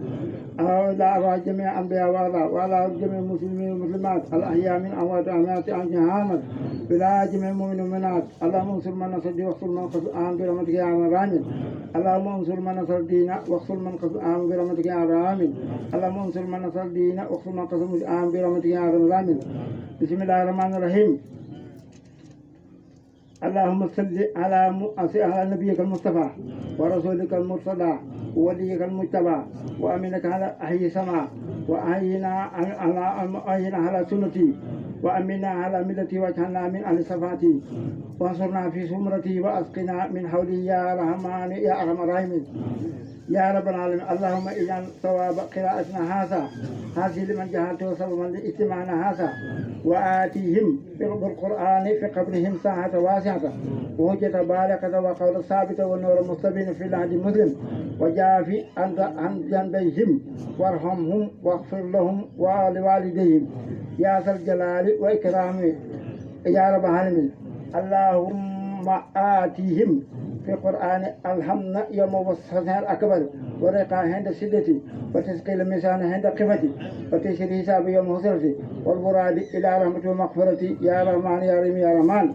إلى أرواح جميع أنبياء وعلى جميع المسلمين والمسلمات الأحياء من أموات أموات عن جهامت بلا جميع المؤمنين والمؤمنات اللهم انصر من نصر دين واخذل من قصد آمن برحمتك يا أرحم الراحمين اللهم انصر من نصر دين واخذل من قصد آمن برحمتك يا أرحم الراحمين اللهم انصر من نصر دين واخذل من قصد آمن برحمتك يا أرحم الراحمين بسم الله الرحمن الرحيم اللهم صل على نبيك المصطفى ورسولك المرتضى ووليك المجتبى وأمينك على أحيي السماء وأحينا على سنتي وأمنا على ملتي واجعلنا من أهل صفاتي وانصرنا في سمرتي وأسقنا من حولي يا رحمن يا أرحم الراحمين يا رب العالمين اللهم اجعل ثواب قراءتنا هذه لمن جهلته سببا لاجتماعنا هذا وآتيهم بالقرآن في قبرهم ساعة واسعة وهجة بالغة وقول ثابتة والنور مستبين في العهد المسلم وجافي عن جنبيهم وارحمهم واغفر لهم ولوالديهم يا ذا الجلال وإكرام يا رب العالمين اللهم آتيهم في القرآن الحمد يوم وصفها الأكبر ورقاء عند سدتي وتسقيل الميزان عند قفتي وتشري حساب يوم حسرتي والمراد إلى رحمة ومغفرتي يا رحمن يا رحيم يا رحمن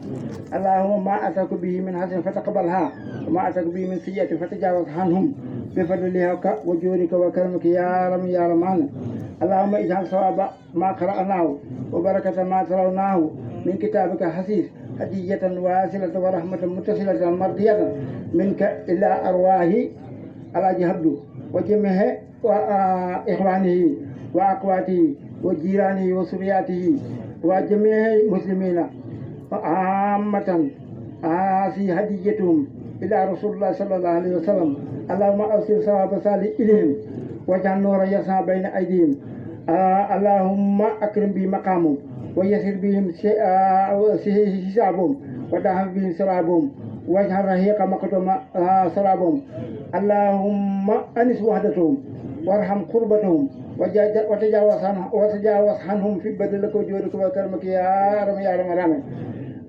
اللهم ما أتاك به من حسن فتقبلها وما أتاك به من سيئة فتجاوز عنهم بفضلك وجودك وكرمك يا رحمن يا رحمن اللهم اجعل ثواب ما قرأناه وبركة ما تروناه من كتابك حسيس هدية واصلة ورحمة متصلة مرضية منك إلى أرواح على جهبه وجميع إخوانه وأقواته وجيرانه وسرياته وجميع المسلمين عامة في هديتهم إلى رسول الله صلى الله عليه وسلم اللهم أوصل ثواب صالح إليهم واجعل نور يسعى بين أيديهم اللهم أكرم به مقامهم ويسر بهم حسابهم ودعم بهم سرابهم واجعل رهيق مقدم سرابهم اللهم أنس وحدتهم وارحم قربتهم وتجاوز عنهم في بدلك وجودك وكرمك يا رب يا رب العالمين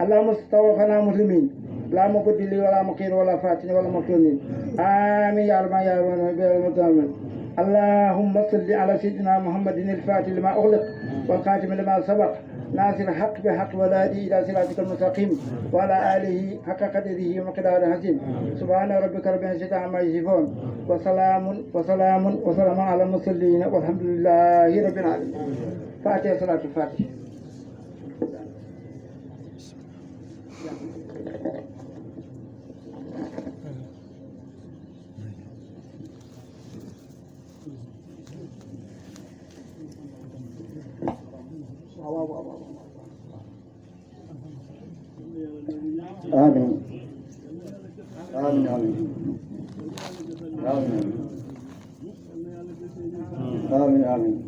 اللهم استوفنا مسلمين لا مبدل ولا مقير ولا فاتن ولا مفتونين آمين يا رب يا رب العالمين اللهم صل على سيدنا محمد الفاتح لما أغلق والخاتم لما سبق ناصر الحق بحق والهادي إلى صراطك المستقيم وعلى آله حق قدره ومقداره العظيم سبحان ربك رب العزة عما يصفون وسلام على المرسلين والحمد لله رب العالمين. فاتحة صلاة الفاتحة. آمين آمين آمين آمين آمين آمين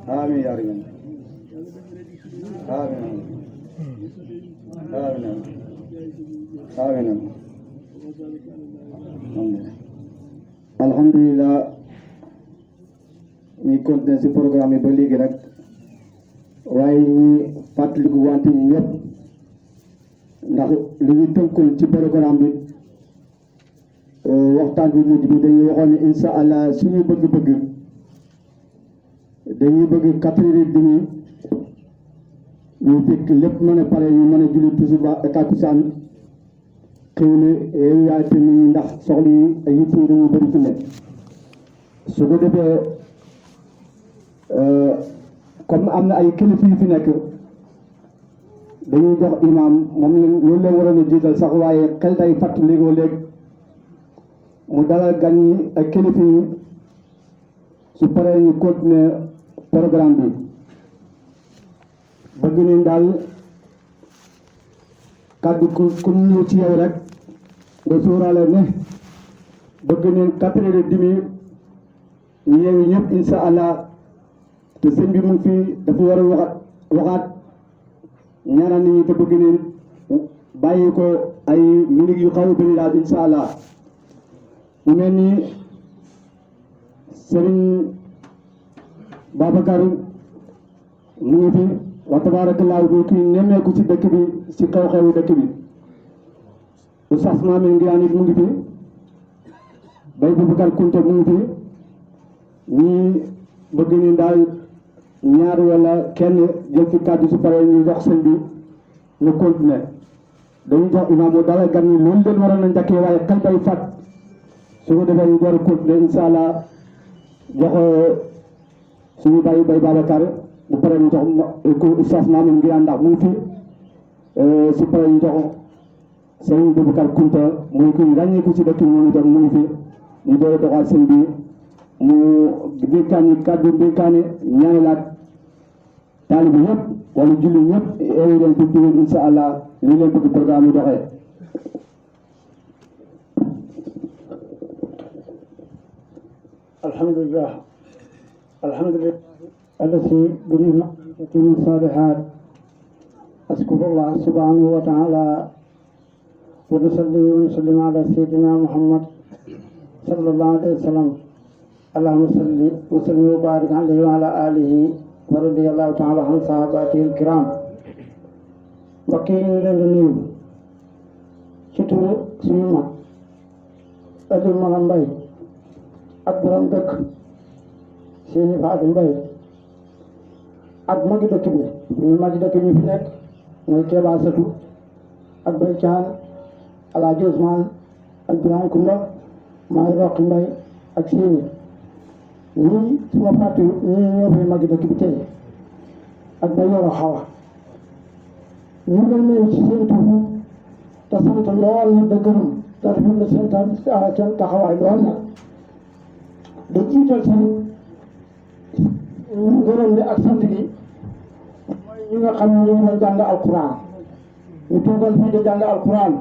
آمين يا رب alhamdulillah ñi continuer ci programme yi ba léegi rek waaye ñi fàttaliku wante ñi ñëpp ndax li ñu tënkul ci programme bi waxtaan bu mujj bi dañuy waxoon ne insha allah suñu bëgg-bëgg dañuy bëgg 4h30 ñu fekk lépp mën a pare ñu mën a julli tisbaar ak takkusaan xëy na yaay te nit ñi ndax soxla yi ay yitt yi dañu bëri fi nekk su ko defee comme am na ay kilifa yu fi nekk dañuy jox imam moom loolu la waroon a jiital sax waaye xel day fàtt léegoo léegi mu dalal gan ñi ak kilifa yi su paree ñu continuer programme bi bëgg nañ daal kàddu ku ñëw ci yow rek nga sóoraale ne bëgg nañ 4h30 ñu yeewu ñëpp insha allah te sëñ bi mu ngi fii dafa war a waxaat ñaanal nit ñi te bëgg nañ bàyyi ko ay minutes yu xaw a bëri daal insha allah mu mel ni Serigne Babacar mu ngi fi wa tabaarakallaahu bu kii nemmeeku ci dëkk bi ci xew-xewu dëkk bi Oustaz Maamine Ngiraan it mu ngi fi Baye Boubacar Kounta mu ngi fi ñii bëgg ni daal ñaar wala kenn jël ci kàddu su paree ñu jox sëñ bi ñu continuer dañu jox imaam mu dalal gan ñi loolu leen waroon na njëkkee waaye xel day fàtt su ko defee ñu door a continuer insha allah jox suñu bàyyi Baye Babacar bu paree ñu jox ko Oustaz Maamine Ngiraan ndax mu ngi fi su paree ñu jox sëñ Boubacar Kounta muy kuy ràññeeku ci dëkk bi moom itam mu ngi fi ñu door a doxaat sëñ bi mu dénkaani kàddu dénkaane ñaanalaat taalibe yëpp wala julli ñëpp eewu leen pour diwén insha allah li leen bëgg programme yi doxee alhamdulillah التي بنعمته الصالحات أشكر الله سبحانه وتعالى ونصلي ونسلم على سيدنا محمد صلى الله عليه وسلم اللهم صل وسلم وبارك عليه وعلى آله ورضي الله تعالى عن صحابته الكرام وكين لنيو شتو سيما أدل مرمباي أكبرم دك سيني فاتن باي ak magi dëkk bi ñu magi dëkk bi fi nekk mooy Kéba Satu ak Bay Caan Alaaji Usmaan ak Biraan Kumba maay Roqi Mbay ak Siini ñii suma fàtte ñii ñoo fi magi dëkk bi tey ak Bay Yoro Xawa ñu ngi leen ci seen tur te sant lool ñu da gërëm te rafetlu seen taxawaay lool nag da jiital seen ngërëm li ak sant gi mooy ñi nga xam ne ñu ngi jàng alquran ñu toogal fii di jàng alquran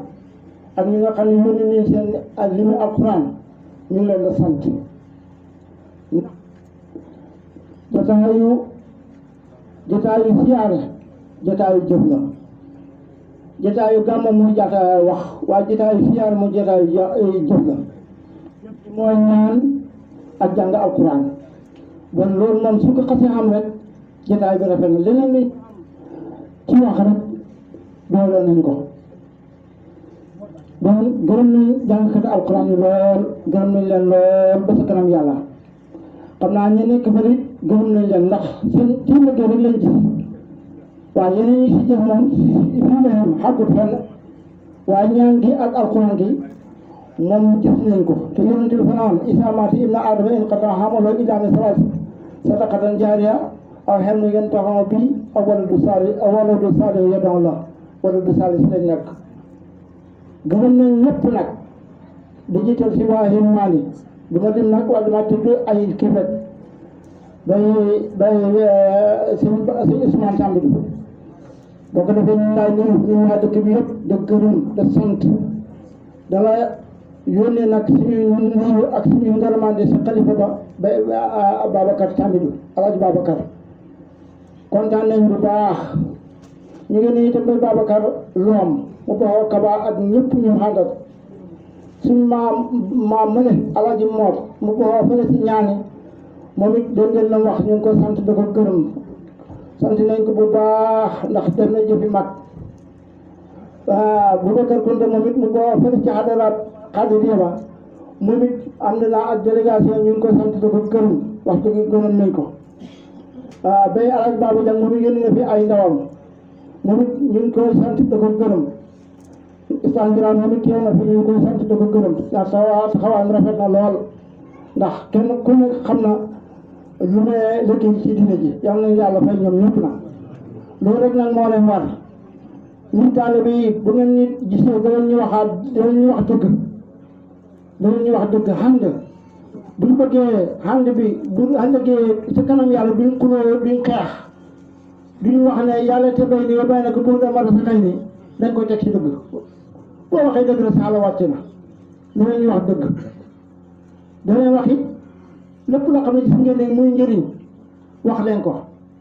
ak ñi nga xam ne yónni nañ seen ak li mu alquran ñu ngi leen di sant jotaayu siyaare jotaayu jëf la jotaayu gàmmu muy jotaayu wax waaye jotaayu siyaare muy jotaayu jëf la mooy ñaan ak jàng alquran bon loolu moom su ko xasee am rek jotaay bi rafet na leneen li ci wax rek doole nañ ko bon gërëm nañ jàngkati alquran yi lool gërëm nañ leen lool ba sa kanam yàlla xam naa ñu nekk bëri gërëm nañ leen ndax seen liggéey rek lañ gis waaye yeneen yi si jëf moom fii la yem xàggut fenn waaye ñaan gi ak alquran gi moom gis nañ ko te yonent bi fanaan isa maati ibna adama in qata xamalo idaane salaas sadaqatan jaariya aw xel mu ngeen taxaw bi aw waladu saali yad'u la waladu saali si lañ nekk gërëm nañ ñëpp nag di jiital si waa Himmaani du ma lim nag wala ma tudd ay kii rek bay si Ousmane Samb bi boo ko defee ñu laay ñun waa dëkk bi yëpp de gërëm de sant dala yónnee nag suñuy nuyu ak suñuy ngërëmande sa xalifa ba Babacar Samb bi Alaaji Babacar kontaan nañ bu baax ñu ngi nii itam bay Babacar Loom mu baxoo Kaba ak ñëpp ñu àndal suñu maam ma ne Alaaji Moor mu baxoo fële si ñaani moom it dégg ngeen la wax ñu ngi ko sant da ko gërëm sant nañ ko bu baax ndax def na jëfi mag Boubacar Kounta moom it mu baxoo fële ci xadaraat Xaadiriya ba moom it am na ak délégation ñu ngi ko sant da ko gërëm wax dëgg gërëm nañ ko bay Alaaji Baba Jang moom it yónni na fi ay ndawam moom it ñu ngi koy sant da ko gërëm istaan biraan moom it teew na fi ñu ngi koy sant da ko gërëm ndax taxawaayam rafet na lool ndax kenn ku ne xam na lu ne liggéey ci dina ji yal na yàlla fay ñoom ñëpp na loolu rek nag moo leen war ñun taalibe yi bu ngeen ñu gisee danañ ñu wax dëgg danañ ñu wax dëgg xam nga buñ bëggee ànd bi bu àndagee ci kanam yàlla duñ xuloo duñ xeex duñ wax ne yàlla te bay ni nga bay na ko bu dama sa kay ni dañ koy teg ci dëgg boo waxee dëgg la saala wàcc na danañ ñu wax dëgg danañ wax it lépp loo xam ne gis ngeen ne muy njëriñ wax leen ko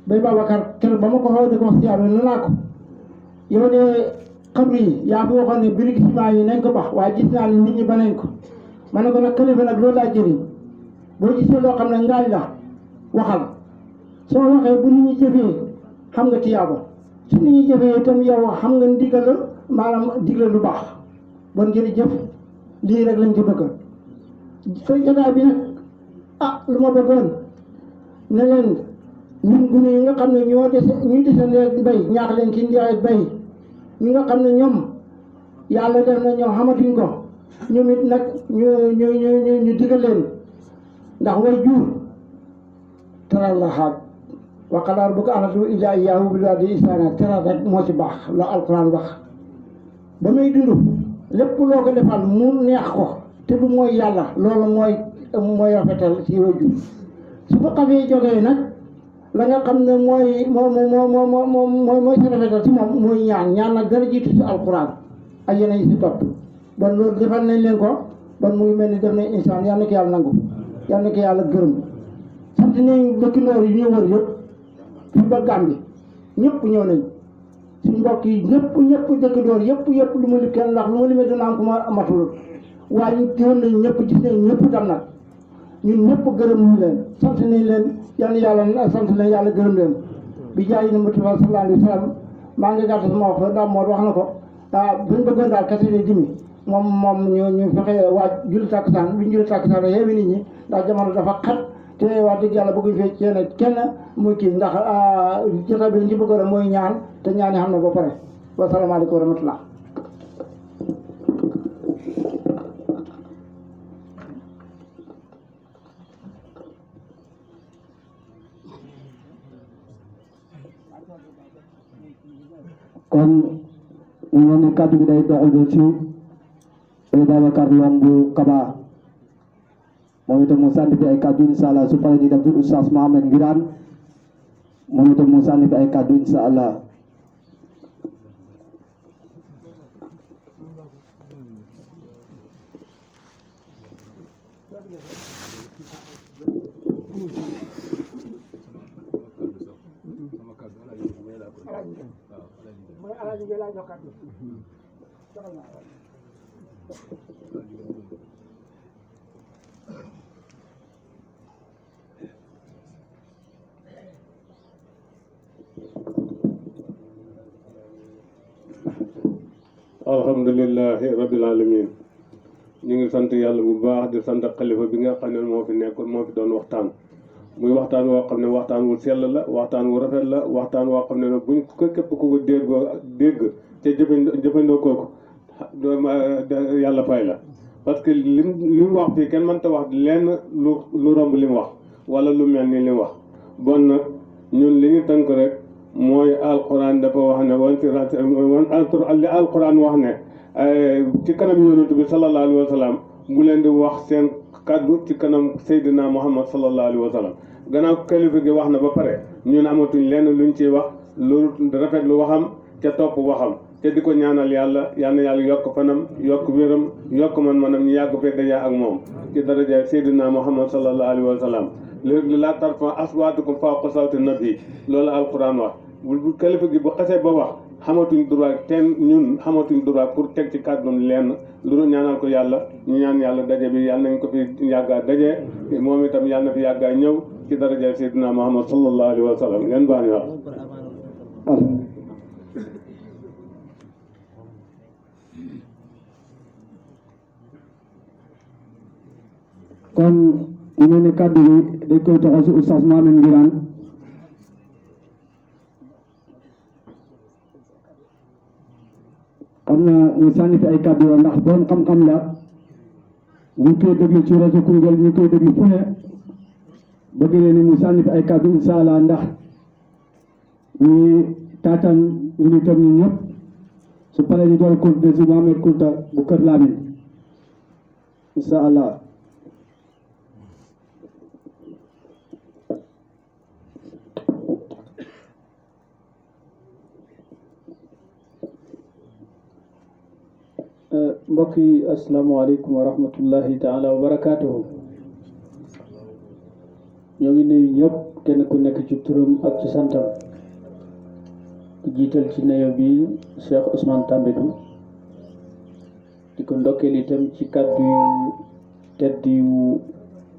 bay Babacar keroog ba ma ko xaw di ko wax si yàlla nee naa ko yow de xabri yi yaa fi waxoon ne birig ciment yi nañ ko bax waaye gis naa ne nit ñi ba nañ ko ma ne ko nag kilifa nag loolu laa jëriñ boo gisee loo xam ne ngaañ la waxal soo waxee bu nit ñi jëfee xam nga tiyaabo su nit ñi jëfee itam yow xam nga ndigal maanaam digle lu baax bon jërëjëf lii rek lañ ci bëgg sooy jotaay bi nag lu ma bëggoon ne leen ñun gune yi nga xam ne ñoo desandee bay ñaax leen ci ndiyaay bay ñi nga xam ne ñoom yàlla def na ñoom xamatuñ ko ñoom it nag ñu digal leen ndax way jur teral la xaaj waqalaar bu ko anatu illa iyaahu bil waalidayni ihsaana teral rek moo ci baax la alquran wax ba muy dund lépp loo ko defal mu neex ko te du mooy yàlla loolu mooy rafetal ci way jur su ko xafee jógee nag la nga xam ne mooy si rafetal ci moom mooy ñaan nag dara jiitu si alquran ak yeneen yi si topp bon loolu defal nañ leen ko bon mu ngi mel ni def nañ insaan yal na ko yàlla nangu yal na ko yàlla gërëm sant nañ dëkk noor yi ñu wër yëpp fi ba Gàmbi ñëpp ñëw nañ suñ mbokk yi ñëpp dëkk noor yëpp lu ma lim kenn ndax lu ma limee dina am ku ma amatul waaye ñu teewoon nañ ñëpp gis nañ ñëpp tam nag ñun ñëpp gërëm ñu leen sant nañ leen yal na yàlla sant leen yàlla gërëm leen bi jaay na Mustafa sallallahu alayhi wa sallam maa ngi gàtt sama wax ndax moo wax na ko buñ bëggoon daal kese ne dimi moom ñu fexe waaj julli takkusaan bi ñu julli takkusaan yeewi nit ñi ndax jamono dafa xat te wax dëgg yàlla bëgguñ fee cee kenn muy kii ndax jotaay bi liñ ci bëggoon mooy ñaan te ñaan yi xam na ba pare wasalaamaaleykum wa rahmatullah kon ñu ne kàddu gi day doxal ci Babacar Loom bu Kaba moom itam mu sànni fi ay kàddu incha allah su paree di def Oustaz Mohamed Ngiraan moom itam mu sànni fi ay kàddu incha allah. alhamdulillahi rabbil alamin ñu ngi sant yàlla bu baax di sant xalifa bi nga xam ne moo fi nekkoon moo fi doon waxtaan muy waxtaan woo xam ne waxtaan wu sell la waxtaan wu rafet la waxtaan woo xam ne nag buñ ko képp ku ko dégg te jëfandikoo ko yàlla fay la parce que li mu wax fii kenn mënta wax lenn lu romb li mu wax wala lu mel ni li mu wax bon nag ñun li ñu tënk rek mooy alquran dafa wax ne li alquran wax ne ci kanam yonent bi sallallahu alayhi wa sallam bu leen di wax seen kaddu ci kanam Seydina Muhammad sallallahu alayhi wa sallam gannaaw kilifa gi wax na ba pare ñun amatuñ lenn luñ ciy wax lu rafet lu waxam ca topp waxam te di ko ñaanal yàlla yal na yàlla yokk fanam yokk wéram yokk man-manam ñu yàgg fee daje ak moom ci daraja Seydina Muhammad sallallahu alayhi wa sallam léegi laa tarfa'u aswaatakum fawqa sawti nabi loolu alquran wax bu kilifa gi bu xasee ba wax xamatuñ droit ñun xamatuñ droit pour teg ci kàddum lenn lu ñaanal ko yàlla ñu ñaan yàlla daje bi yàlla nañ ko fi yàggaa daje moom itam yàlla na fi yàggaa ñëw ci daraja Seydina Muhammad sallallahu alayhi wa sallam ngeen baal ñu wax. kon ñu mel ni kàddu gi dañ koy toxal si oustaz Mamadou Ngiraan xam na ñu sànni fi ay kàddu la ndax borom xam-xam la ñu ngi koy déglu ci rajo Koungheul ñu ngi koy déglu fu ne bëgg leen ni mu sànni fi ay kàddu incha allah ndax ñu taataan ñu itam ñu ñëpp su paree ñu doon continuer si Mohamed Kunta bu Kër Lamine incha allah. mbokk yi asalaamaaleykum wa rahmatullahi taala wa barakaatuhu ñoo ngi nuyu ñëpp kenn ku nekk ci turam ak ci santam di jiital ci nuyu bi Cheikh Ousmane Tambédou di ko ndokkeel itam ci kàddu yu tedd yu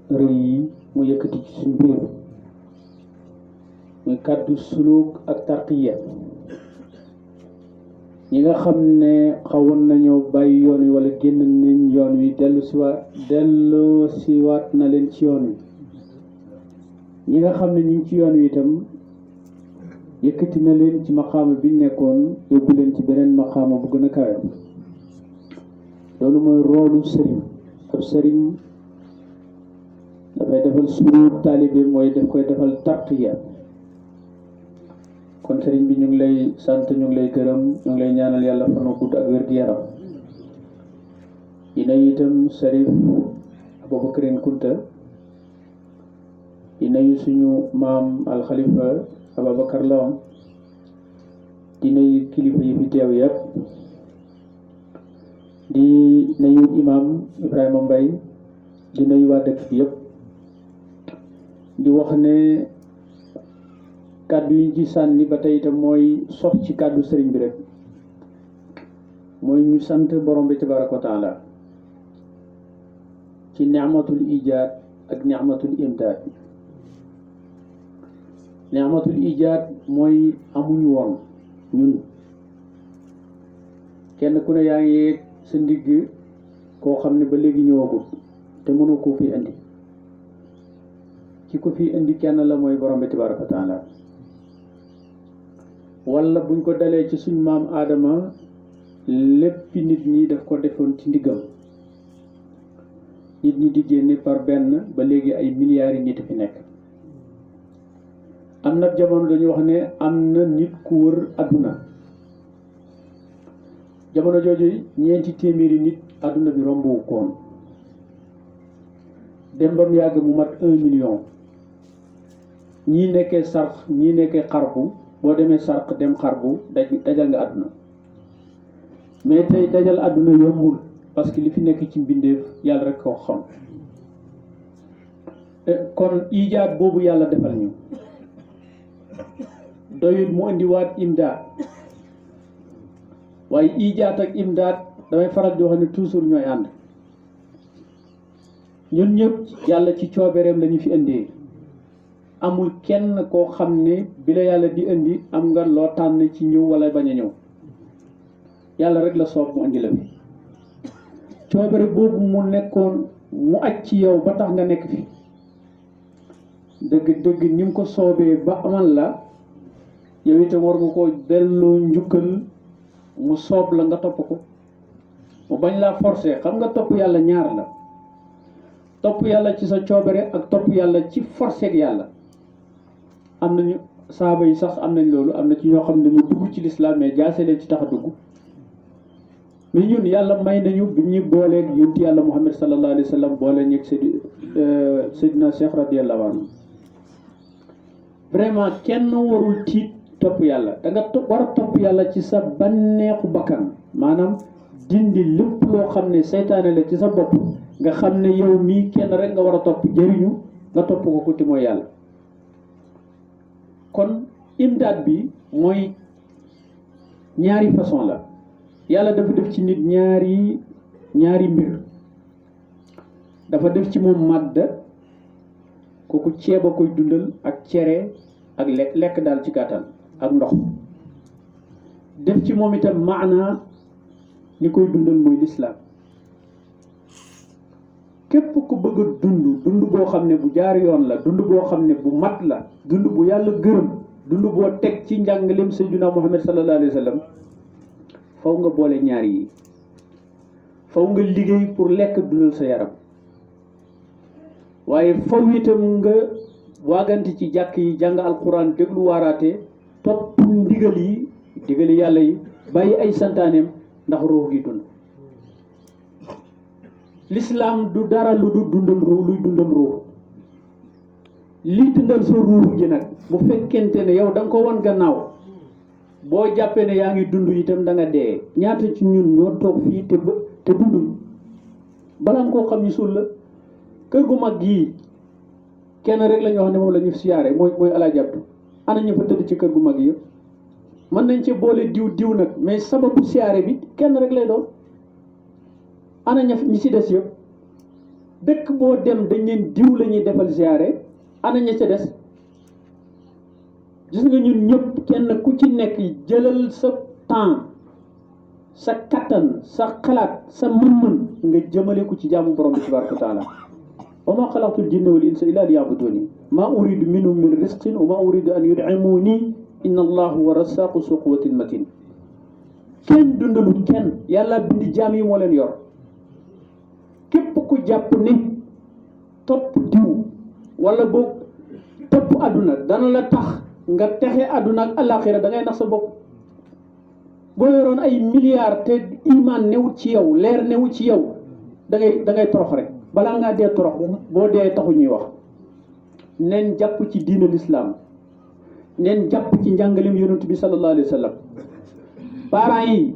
rëy yi mu yëkkati ci suñ biir muy kàddu suluk ak tarqiya ñi nga xam ne xawoon nañoo bàyyi yoon wi wala génn nañ yoon wi dellu siwaat na leen ci yoon wi ñi nga xam ne ñu ngi ci yoon wi itam yëkkati na leen ci maqaama bi nekkoon yóbbu leen ci beneen maqaama bu gën a kawe loolu mooy roolu sëriñ ab sëriñ dafay defal suñu taalibe mooy daf koy defal tarqiya kon sëriñ bi ñu ngi lay sant ñu ngi lay gërëm ñu ngi lay ñaanal yàlla fan wu gudd ak wér-gu-yaram di nuyu itam Sërif Aboubacrine Kunta di nuyu suñu maam alxalifa Ababacar Lawam di nuyu kilifa yi fi teew yëpp di nuyu imam Ibrahima Mbaye di nuyu waa dëkk bi yëpp di wax ne kàddu yi ci sànni ba tey itam mooy sof ci kàddu sëriñ bi rek mooy ñu sant borom bi tabaraka wa taala ci ni'matul ijaad ak ni'matul imdaad ni'matul ijaad mooy amuñu woon ñun kenn ku ne yaa ngi yéeg sa ndigg koo xam ne ba léegi ñëwagul te mënoo koo fi indi ci ko fi indi kenn la mooy borom bi tabaraka wa taala wala buñ ko dalee ci suñ maam aadama lépp nit ñi daf ko defoon ci ndiggam nit ñi di génne par benn ba léegi ay milliards yi nit fi nekk am na jamono dañu wax ne am na nit ku wër adduna jamono jooju ñeenti téeméeri nit adduna bi rombu koon dem bam yàgg mu mat 1 million ñii nekkee sarx ñii nekkee xarbu boo demee sarq dem xarbu dajal nga àdduna mais tey dajal àdduna yombul parce que li fi nekk ci mbindeef yàlla rek ko xam kon ijaat boobu yàlla defal ñu doyut mu indiwaat imdaad waaye ijaat ak imdaad damay faral di wax ne toujours ñooy ànd ñun ñëpp yàlla ci coobereem la ñu fi indee amul kenn koo xam ne bi la yàlla di indi am nga loo tànn ci ñëw wala bañ a ñëw yàlla rek la soob mu indi la fi coobare boobu mu nekkoon mu aj ci yow ba tax nga nekk fi dëgg ni mu ko soobee ba amal la yow itam war nga ko delloo njukkal mu soob la nga topp ko mu bañ laa forcer xam nga topp yàlla ñaar la topp yàlla ci sa coobare ak topp yàlla ci forcer ak yàlla am nañu saaba yi sax am nañ loolu am na ci ñoo xam ne ñu dugg ci lislaam mais jaase leen ci tax a dugg mais ñun yàlla may nañu bi ñu booleeg yonent yàlla Muhammad sallallahu alayhi wa sallam boole ñeeg Seydina Cheikh radiyallahu anhu vraiment kenn warul tiit topp yàlla da nga war a topp yàlla ci sa banneexu bakkan maanaam dindi lépp loo xam ne seytaane la ci sa bopp nga xam ne yow mii kenn rek nga war a topp jëriñu nga topp ko te mooy yàlla. kon imdaad bi mooy ñaari façon la yàlla dafa def ci nit ñaari mbir. dafa def ci moom màdd kooku ceeb a koy dundal ak cere ak lekk daal ci gàttal ak ndox. def ci moom itam maana li koy dundal mooy lislaam. képp ku bëgg a dund boo xam ne bu jaar yoon la dund boo xam ne bu mat la dund bu yàlla gërëm dund boo teg ci njàngaleem Sayyidina Muhammad sallallahu alayhi wa sallam faw nga boole ñaar yi. faw nga liggéey pour lekk dundal sa yaram waaye faw itam nga waagante ci jàkk yi jàng alquran déglu waaraate topp ndigali yàlla yi bàyyi ay santaaneem ndax ruux gi dund. l'islam du dara lu du dundal ruux luy dundal ruux lii dundal sa ruux ji nag bu fekkente ne yow da nga ko wan gannaaw boo jàppee ne yaa ngi dund itam da nga dee. ñaata ci ñun ñoo toog fii te dunduñ balaa nga koo xam ñu suul la. kër gu mag gii kenn rek la ñu wax ne moom la ñu siyaare mooy Alaaji Abdu. ana ñu fa tëdd ci kër gu mag yi yëpp mën nañ ci boole diw nag mais sababu siyaare bi kenn rek lay doon. ana ñi ci des yëpp dëkk boo dem dañ leen diw la ñuy defal siyaare ana ña ca des. gis nga ñun ñëpp kenn ku ci nekk jëlal sa temps sa kattan sa xalaat sa mën-mën nga jëmale ko ci jaamu borom bi tabaraka wa taala. wa ma xalaqtul jinna wal insa illa liya'buduni ma uridu minhum min rizqin wa ma uridu an yud'imuni inna allaha huwa rassaqu zu quwwatin matin. kenn dundalut kenn yàlla bindi jaam yi moo leen yor. képp ku jàpp ni topp diw wala boog topp àdduna dana la tax nga texe àdduna ak alaxira da ngay nax sa bopp. boo yoroon ay milliards te iman newut ci yow leer newut ci yow da ngay torox rek balaa ngaa dee torox boo dee taxu ñuy wax. neen jàpp ci diina l'islam neen jàpp ci njàngaleem yonent bi sallallahu alayhi wa sallam. parents yi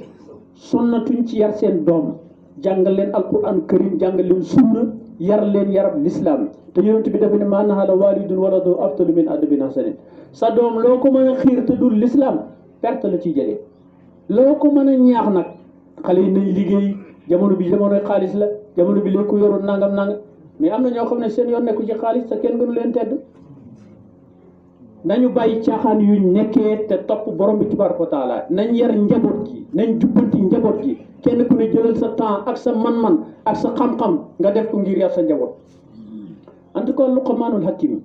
sonnatuñ ci yar seen doom jàngal leen alquran karim jàngal leen sunna yar leen yarab l'islam te yonent bi dafa ne maa nahala walidun waladu afdalu min adabin hasanin. sa doom loo ko mën a xiir te dul l'islam perte la ciy jëlee. loo ko mën a ñaax nag xale yi nañ liggéey jamono bi jamonoy xaalis la jamono bi léegi ku yorul nangam mais am na ñoo xam ne seen yoon nekku ci xaalis te kenn gënu leen tedd. nañu bàyyi caaxaan yuñ nekkee te topp borom bi tabaraka wa taala nañ yar njaboot gi nañ jubbanti njaboot gi kenn ku ne jëlal sa temps ak sa man-man ak sa xam-xam nga def ko ngir yar sa njaboot. en tout cas Luqmaanul Hakim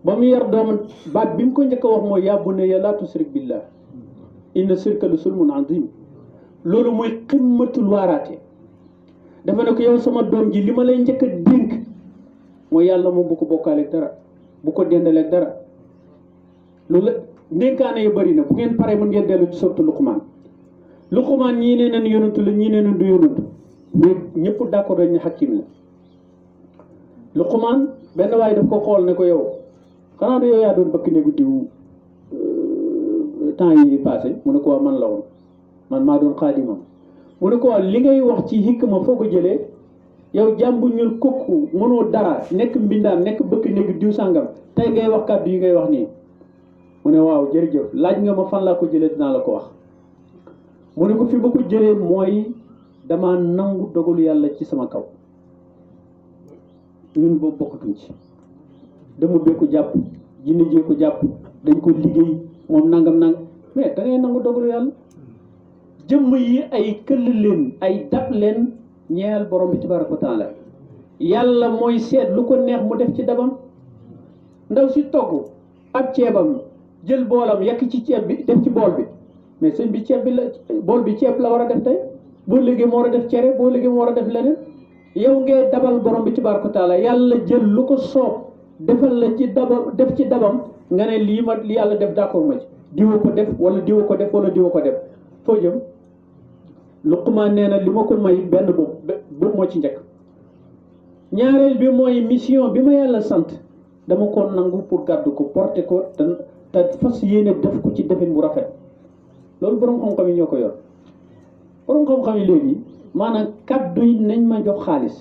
ba mu yar doomam baat bi mu ko njëkk a wax mooy yaa bunayya laa tushrik billah inna shirka la zulmun azim. loolu mooy ximmatul waaraate. dafa ne ko yow sama doom ji li ma lay njëkk a dénk mooy yàlla moom bu ko bokkaaleeg dara bu ko dendaleeg dara. loolu la ndénkaane yu bëri na bu ngeen paree mën ngeen dellu ci sortu Luqmaan. Luqmaan ñii nee nañ yonantu la ñii nee nañ du yonantu mais ñëpp d'accord dañ ne Hakim la. Luqmaan benn waaye daf ko xool ne ko yow xanaa du yow yaa doon bëkk néegu diw temps yi passé mu ne ko waa man la woon man maa doon xaadimam. mu ne ko waa li ngay wax ci hikma foo ko jëlee yow jàmbu ñul kukku mënoo dara nekk mbindaan nekk bëkk néegu diw sàngam tey ngay wax kàddu yi ngay wax nii. mu ne waaw jërëjëf laaj nga ma fan laa ko jëlee dinaa la ko wax. mu ne ko fi ba ko jëlee mooy dama nangu dogalu yàlla ci sama kaw. ñun boobu bokkatuñ ci dama bee ko jàpp jinne jee ko jàpp dañ ko liggéey moom nangam mais da ngay nangu dogalu yàlla. jëmm yi ay këll leen ay dab leen ñeel borom bi tabaraka wa taala. yàlla mooy seet lu ko neex mu def ci dabam. ndaw si togg ab ceebam jël boolam yekk ci ceeb bi def ci bool bi mais sëñ bi ceeb bi la bool bi ceeb la war a def tey boo léegi moo war a def cere boo léegi moo war a def leneen. yow ngay dabal borom bi tabaraka wa taala yàlla jël lu ko soob defal la ci dabam def ci dabam nga ne lii ma li yàlla def d'accord ma ci diwa ko def wala diwa ko def wala diwa ko def foo jëm. Luqmaan nee na li ma ko may benn boobu moo ci njëkk. ñaareel bi mooy mission bi ma yàlla sant dama ko nangu pour gàddu ko porter ko te fas yéene def ko ci defin bu rafet. loolu borom xam-xam yi ñoo ko yor borom xam-xam yi léegi maanaam kaddu yi nañ ma jox xaalis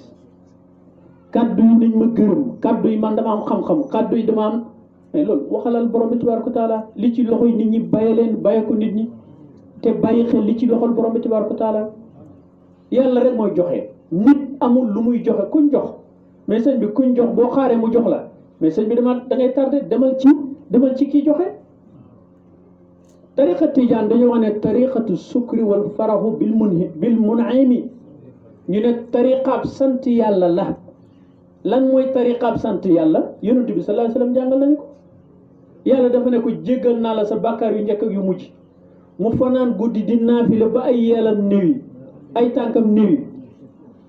kaddu yi nañ ma gërëm kaddu yi man dama am xam-xam kaddu yi dama am mais loolu waxalal borom bi tabaraka taala li ci loxoy nit ñi bàyyi leen bàyyi ko nit ñi te bàyyi xel li ci loxol borom bi tabaraka taala yàlla rek mooy joxe nit amul lu muy joxe kuñ jox mais sëñ bi kuñ jox boo xaaree mu jox la mais sëñ bi dama da ngay tardé demal ci kii joxe. tariqa tijaan dañoo wax ne tariqatu sukri wal farahu bil mun'imi ñu ne tariqaab sant yàlla la lan mooy tariqaab sant yàlla yonent bi sallallahu alayhi wasallam jàngal nañu ko yàlla dafa ne ko jéggal naa la sa bàkkaar yu njëkk ak yu mujj mu fanaan guddi di naafila ba ay yeelam néwi ay tànkam néwi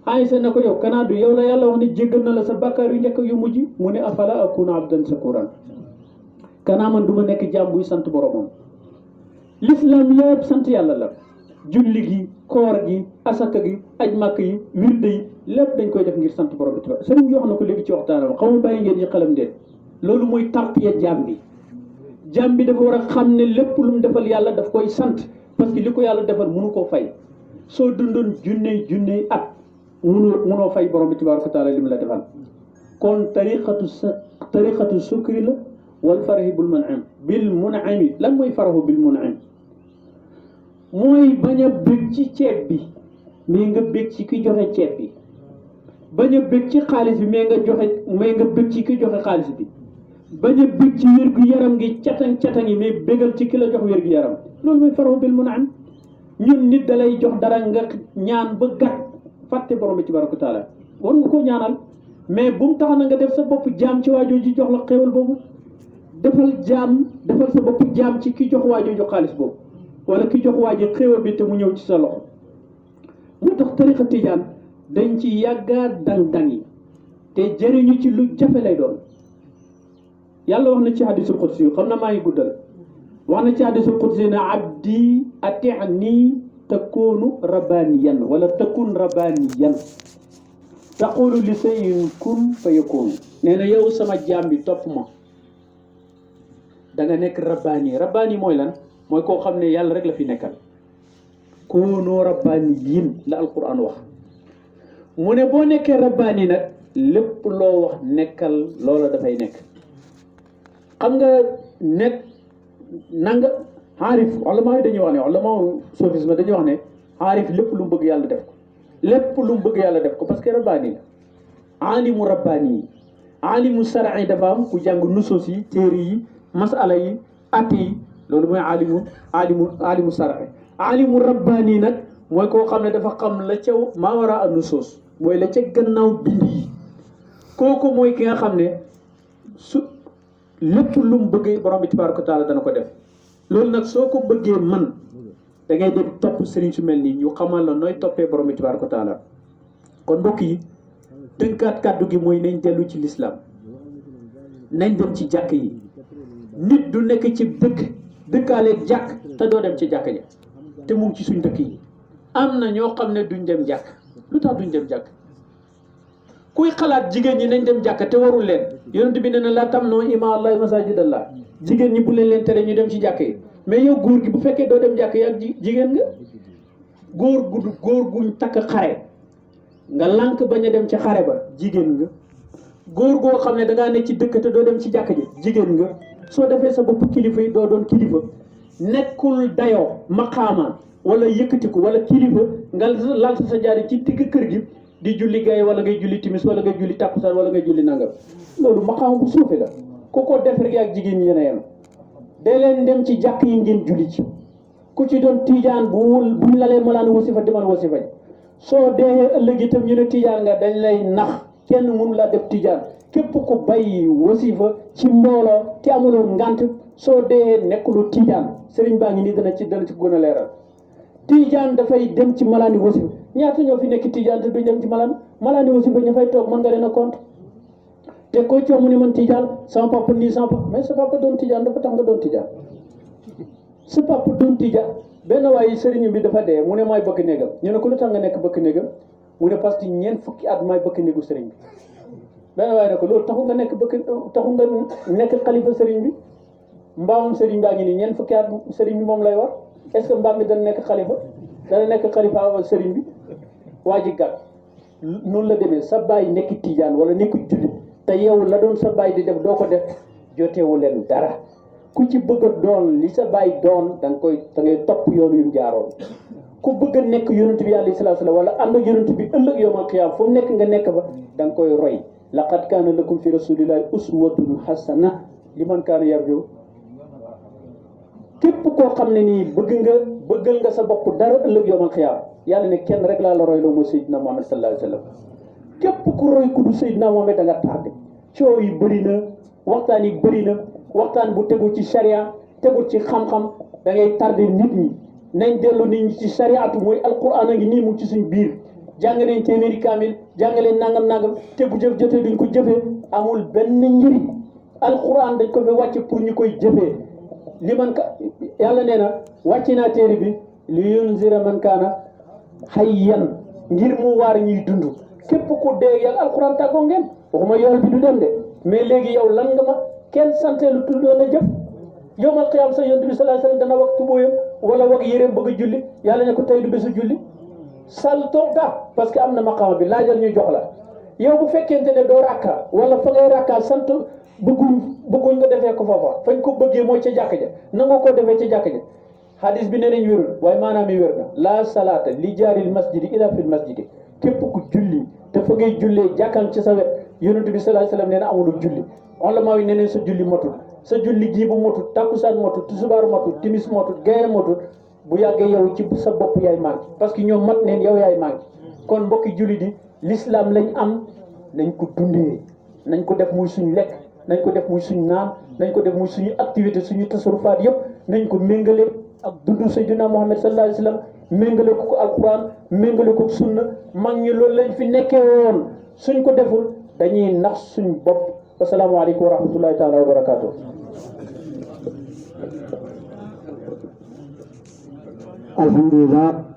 Aysa na ko yow kanaa du yow la yàlla wax ne jéggal na la sa bàkkaar yu njëkk ak yu mujj mu ne afala akuna abdan shakuran kanaa man du ma nekk jaam buy sant boromam l'islam yëpp sant yàlla la julli gi koor gi asaka gi aj màkk yi wirde yi lépp dañ koy def ngir sant borom bi tabaaraka sëriñ bi wax na ko léegi ci waxtaanam xaw ma bàyyi ngeen ñi xelam déet loolu mooy tarbiya jaam bi dafa war a xam ne lépp lu mu defal yàlla daf koy sant parce que li ko yàlla defal mënu koo fay soo dundoon junney at mënoo fay borom bi tabaaraka taala li mu la defal kon tariqatu sukri la wal farahi bil mun'im lan mooy farahu bil mun'im mooy bañ a bëgg ci ceeb bi mais nga bëgg ci ki joxe ceeb bi bañ a bëgg ci xaalis bi mais nga bëgg ci ki joxe xaalis bi bañ a bëgg ci wér-gu-yaram gi catang yi mais bëggal ci ki la jox wér-gu-yaram loolu mooy farahu bil mun'im ñun nit da lay jox dara nga ñaan ba gàtt fàtte borom bi tabaaraka taala war nga koo ñaanal mais bu mu tax na nga def sa bopp jaam ci waajoo ji jox la xéewal boobu defal sa bopp jaam ci ki jox waajoo jox xaalis boobu wala ki jox waajo xéewal bi te mu ñëw ci sa loxo moo tax tariqa tijaan dañ ci yàggaa dang-dang yi te jëriñu ci lu jafe lay doon yàlla wax na ci hadisul qudsi yu xam na maa ngi guddal wax na ci hadisul qudsi ne abdi ati'ni takunu rabbaniyan wala takun rabbaniyan taqulu li shay'in kun fa yakun nee na yow sama jaam bi topp ma da nga nekk rabbani mooy lan mooy koo xam ne yàlla rek la fi nekkal kuunu rabbaniyin la alquran wax mu ne boo nekkee rabbani nag lépp loo wax nekkal loola dafay nekk xam nga nekk nanga xaarif ulama yi dañuy wax ne ulama sufisme dañuy wax ne xaarif lépp lu mu bëgg yàlla def ko lépp lu mu bëgg yàlla def ko parce que rabbani la alimu rabbani yi alimu shar'i dafa am ku jàng nusus yi téere yi masala yi at yi loolu mooy alimu shar'i alimu rabbani nag mooy koo xam ne dafa xam la ca maa wara a nusus mooy la ca gannaaw bind yi kooku mooy ki nga xam ne su lépp lu mu bëggee borom bi tabaaraka wa taala dana ko def loolu nag soo ko bëggee man da ngay dem topp sëriñ su mel nii ñu xamal la nooy toppee borom bi tabaaraka wa taala kon mbokk yi tënkaat kàddu gi mooy nañ dellu ci lislaam nañ dem ci jàkk yi nit du nekk ci dëkkaaleeg jàkk te doo dem ci jàkk ja te mu ngi ci suñ dëkk yi am na ñoo xam ne duñ dem jàkk lu tax duñ dem jàkk kuy xalaat jigéen ñi nañ dem jàkk te warul leen yonent bi nee na laa tamnuu imaa Allaahi masaajidallah jigéen ñi bu leen tere ñu dem ci jàkk yi mais yow góor gi bu fekkee doo dem jàkk yi ak jigéen nga góor guñ takk xare nga lànk bañ a dem ci xare ba jigéen nga góor goo xam ne dangaa nekk ci dëkk te doo dem ci jàkk ji jigéen nga soo defee sa bopp kilifa yi doo doon kilifa nekkul dayoo maqaama wala yëkkatiku wala kilifa nga lal sa jaari ci digg kër gi di julli gay wala ngay julli timis wala ngay julli takkusaan wala ngay julli nangam loolu maqaama bu suufe la ku ko def rek ak jigéen ñi yéen a yem dee leen dem ci jàkk yi ngeen julli ci ku ci doon tiijaan buñ la lee malaan wasifa demal wasifa ji soo dee ëllëg itam ñu ne tiijaan nga dañ lay nax kenn mënu laa def tiijaan képp ku bàyyi wasifa ci mbooloo te amuloon ngant soo dee nekkuloo tiijaan sëriñ baa ngi nii dana ci gën a leeral tiijaan dafay dem ci malaani wasifa ñaata ñoo fi nekk tiijaan te duñ dem ci malaani wasifa ña fay toog mën nga leen a compte te koo coow mu ne man tiijaan sama papa nii sama papa mais sa papa doon tiijaan dafa tax nga doon tiijaan sa papa doon tiijaan benn waaye sëriñ bi dafa dee mu ne maay bëkk néegam ñu ne ko lu tax nga nekk bëkk néegam mu ne parce que ñeent fukki at maay bëkk néegu sëriñ bi benn waaye ne ko loolu taxu nga nekk xalifa sëriñ bi mbaamam sëriñ baa ngi nii ñeent fukki at sëriñ bi moom lay war est-ce que mbaam mi dana nekk xalifa sëriñ bi waa ji gàtt noonu la demee sa baay nekk tijaan wala nekk jullit te yow la doon sa baay di def doo ko def jotewu leen dara ku ci bëgg a doon li sa baay doon da ngay topp yoonu yu jaaroon ku bëgg a nekk yonent bi alayhi salaatu salaam wala ànd ak yonent bi ëllëg yawmal qiyaam fu mu nekk nga nekk ba da nga koy roy laqad kaana lakum fi rasulillahi uswatun hasana liman kaana yarju képp koo xam ne nii bëggal nga sa bopp dara ëllëg yawmal qiyaam yàlla ne kenn rek laa la roy loo mooy Seydina Muhammad sallallahu alayhi wa sallam képp ku roy ku du Seydina Muhammad da nga tardé coow yi bëri na waxtaan yi bëri na waxtaan bu tegu ci sharia tegu ci xam-xam da ngay tardé nit ñi nañ dellu nit ñi ci shariatu mooy alquran a ngi nii mu ci suñ biir jàng nañ téeméeri kaamil jàng leen nangam te bu jëf jotee duñ ko jëfee amul benn njëriñ alquran dañ ko fi wàcce pour ñu koy jëfee li man ka yàlla nee na wàcce naa téere bi li yunzira man kaana hayyan ngir mu waar ñuy dund képp ku dee yàlla alquran tàggoo ngeen waxuma yool bi du dem de mais léegi yow lan nga ma kenn santé lu tudd la nga jëf yawmal qiyaam sa yonent bi sallallahu alayhi wasallam dana wax tubóoyam wala wax yéreem bëgg a julli yàlla ne ko tey du bésu julli sal toogta parce que am na maqaama bi laajal ñu jox la yow bu fekkente ne doo rakka wala fa ngay rakka sant bëgguñ nga defee ko foofa fañ ko bëggee mooy ca jàkk ja nanga ko defee ca jàkk ja hadis bi nee nañ wérul waaye maanaam yi wér na la salaata li jaaril masjidi ila fil masjidi képp ku julli te fa ngay jullee jàkkan ci sa wet yonent bi sallallahu alayhi wasallam nee na amulul julli ulama yi nee nañ sa julli motul sa julli gii bu motul takkusaan motul tisbaar motul timis motul gaye motul bu yàggee yow ci sa bopp yaay manqué parce que ñoom mat neen yow yaay manqué kon mbokki julli di l'islam lañ am nañ ko dundee nañ ko def muy suñu lekk nañ ko def muy suñu naan nañ ko def muy suñu activité suñu tasarufaat yëpp nañ ko méngale ak dundu Seydina Muhammad sallallahu alayhi wasallam méngale ko alquran méngale ko sunna mag ñi loolu lañ fi nekkee woon suñ ko deful dañuy nax suñ bopp asalaamaaleykum wa rahmatullahi taala wa barakatuh alhamdulillah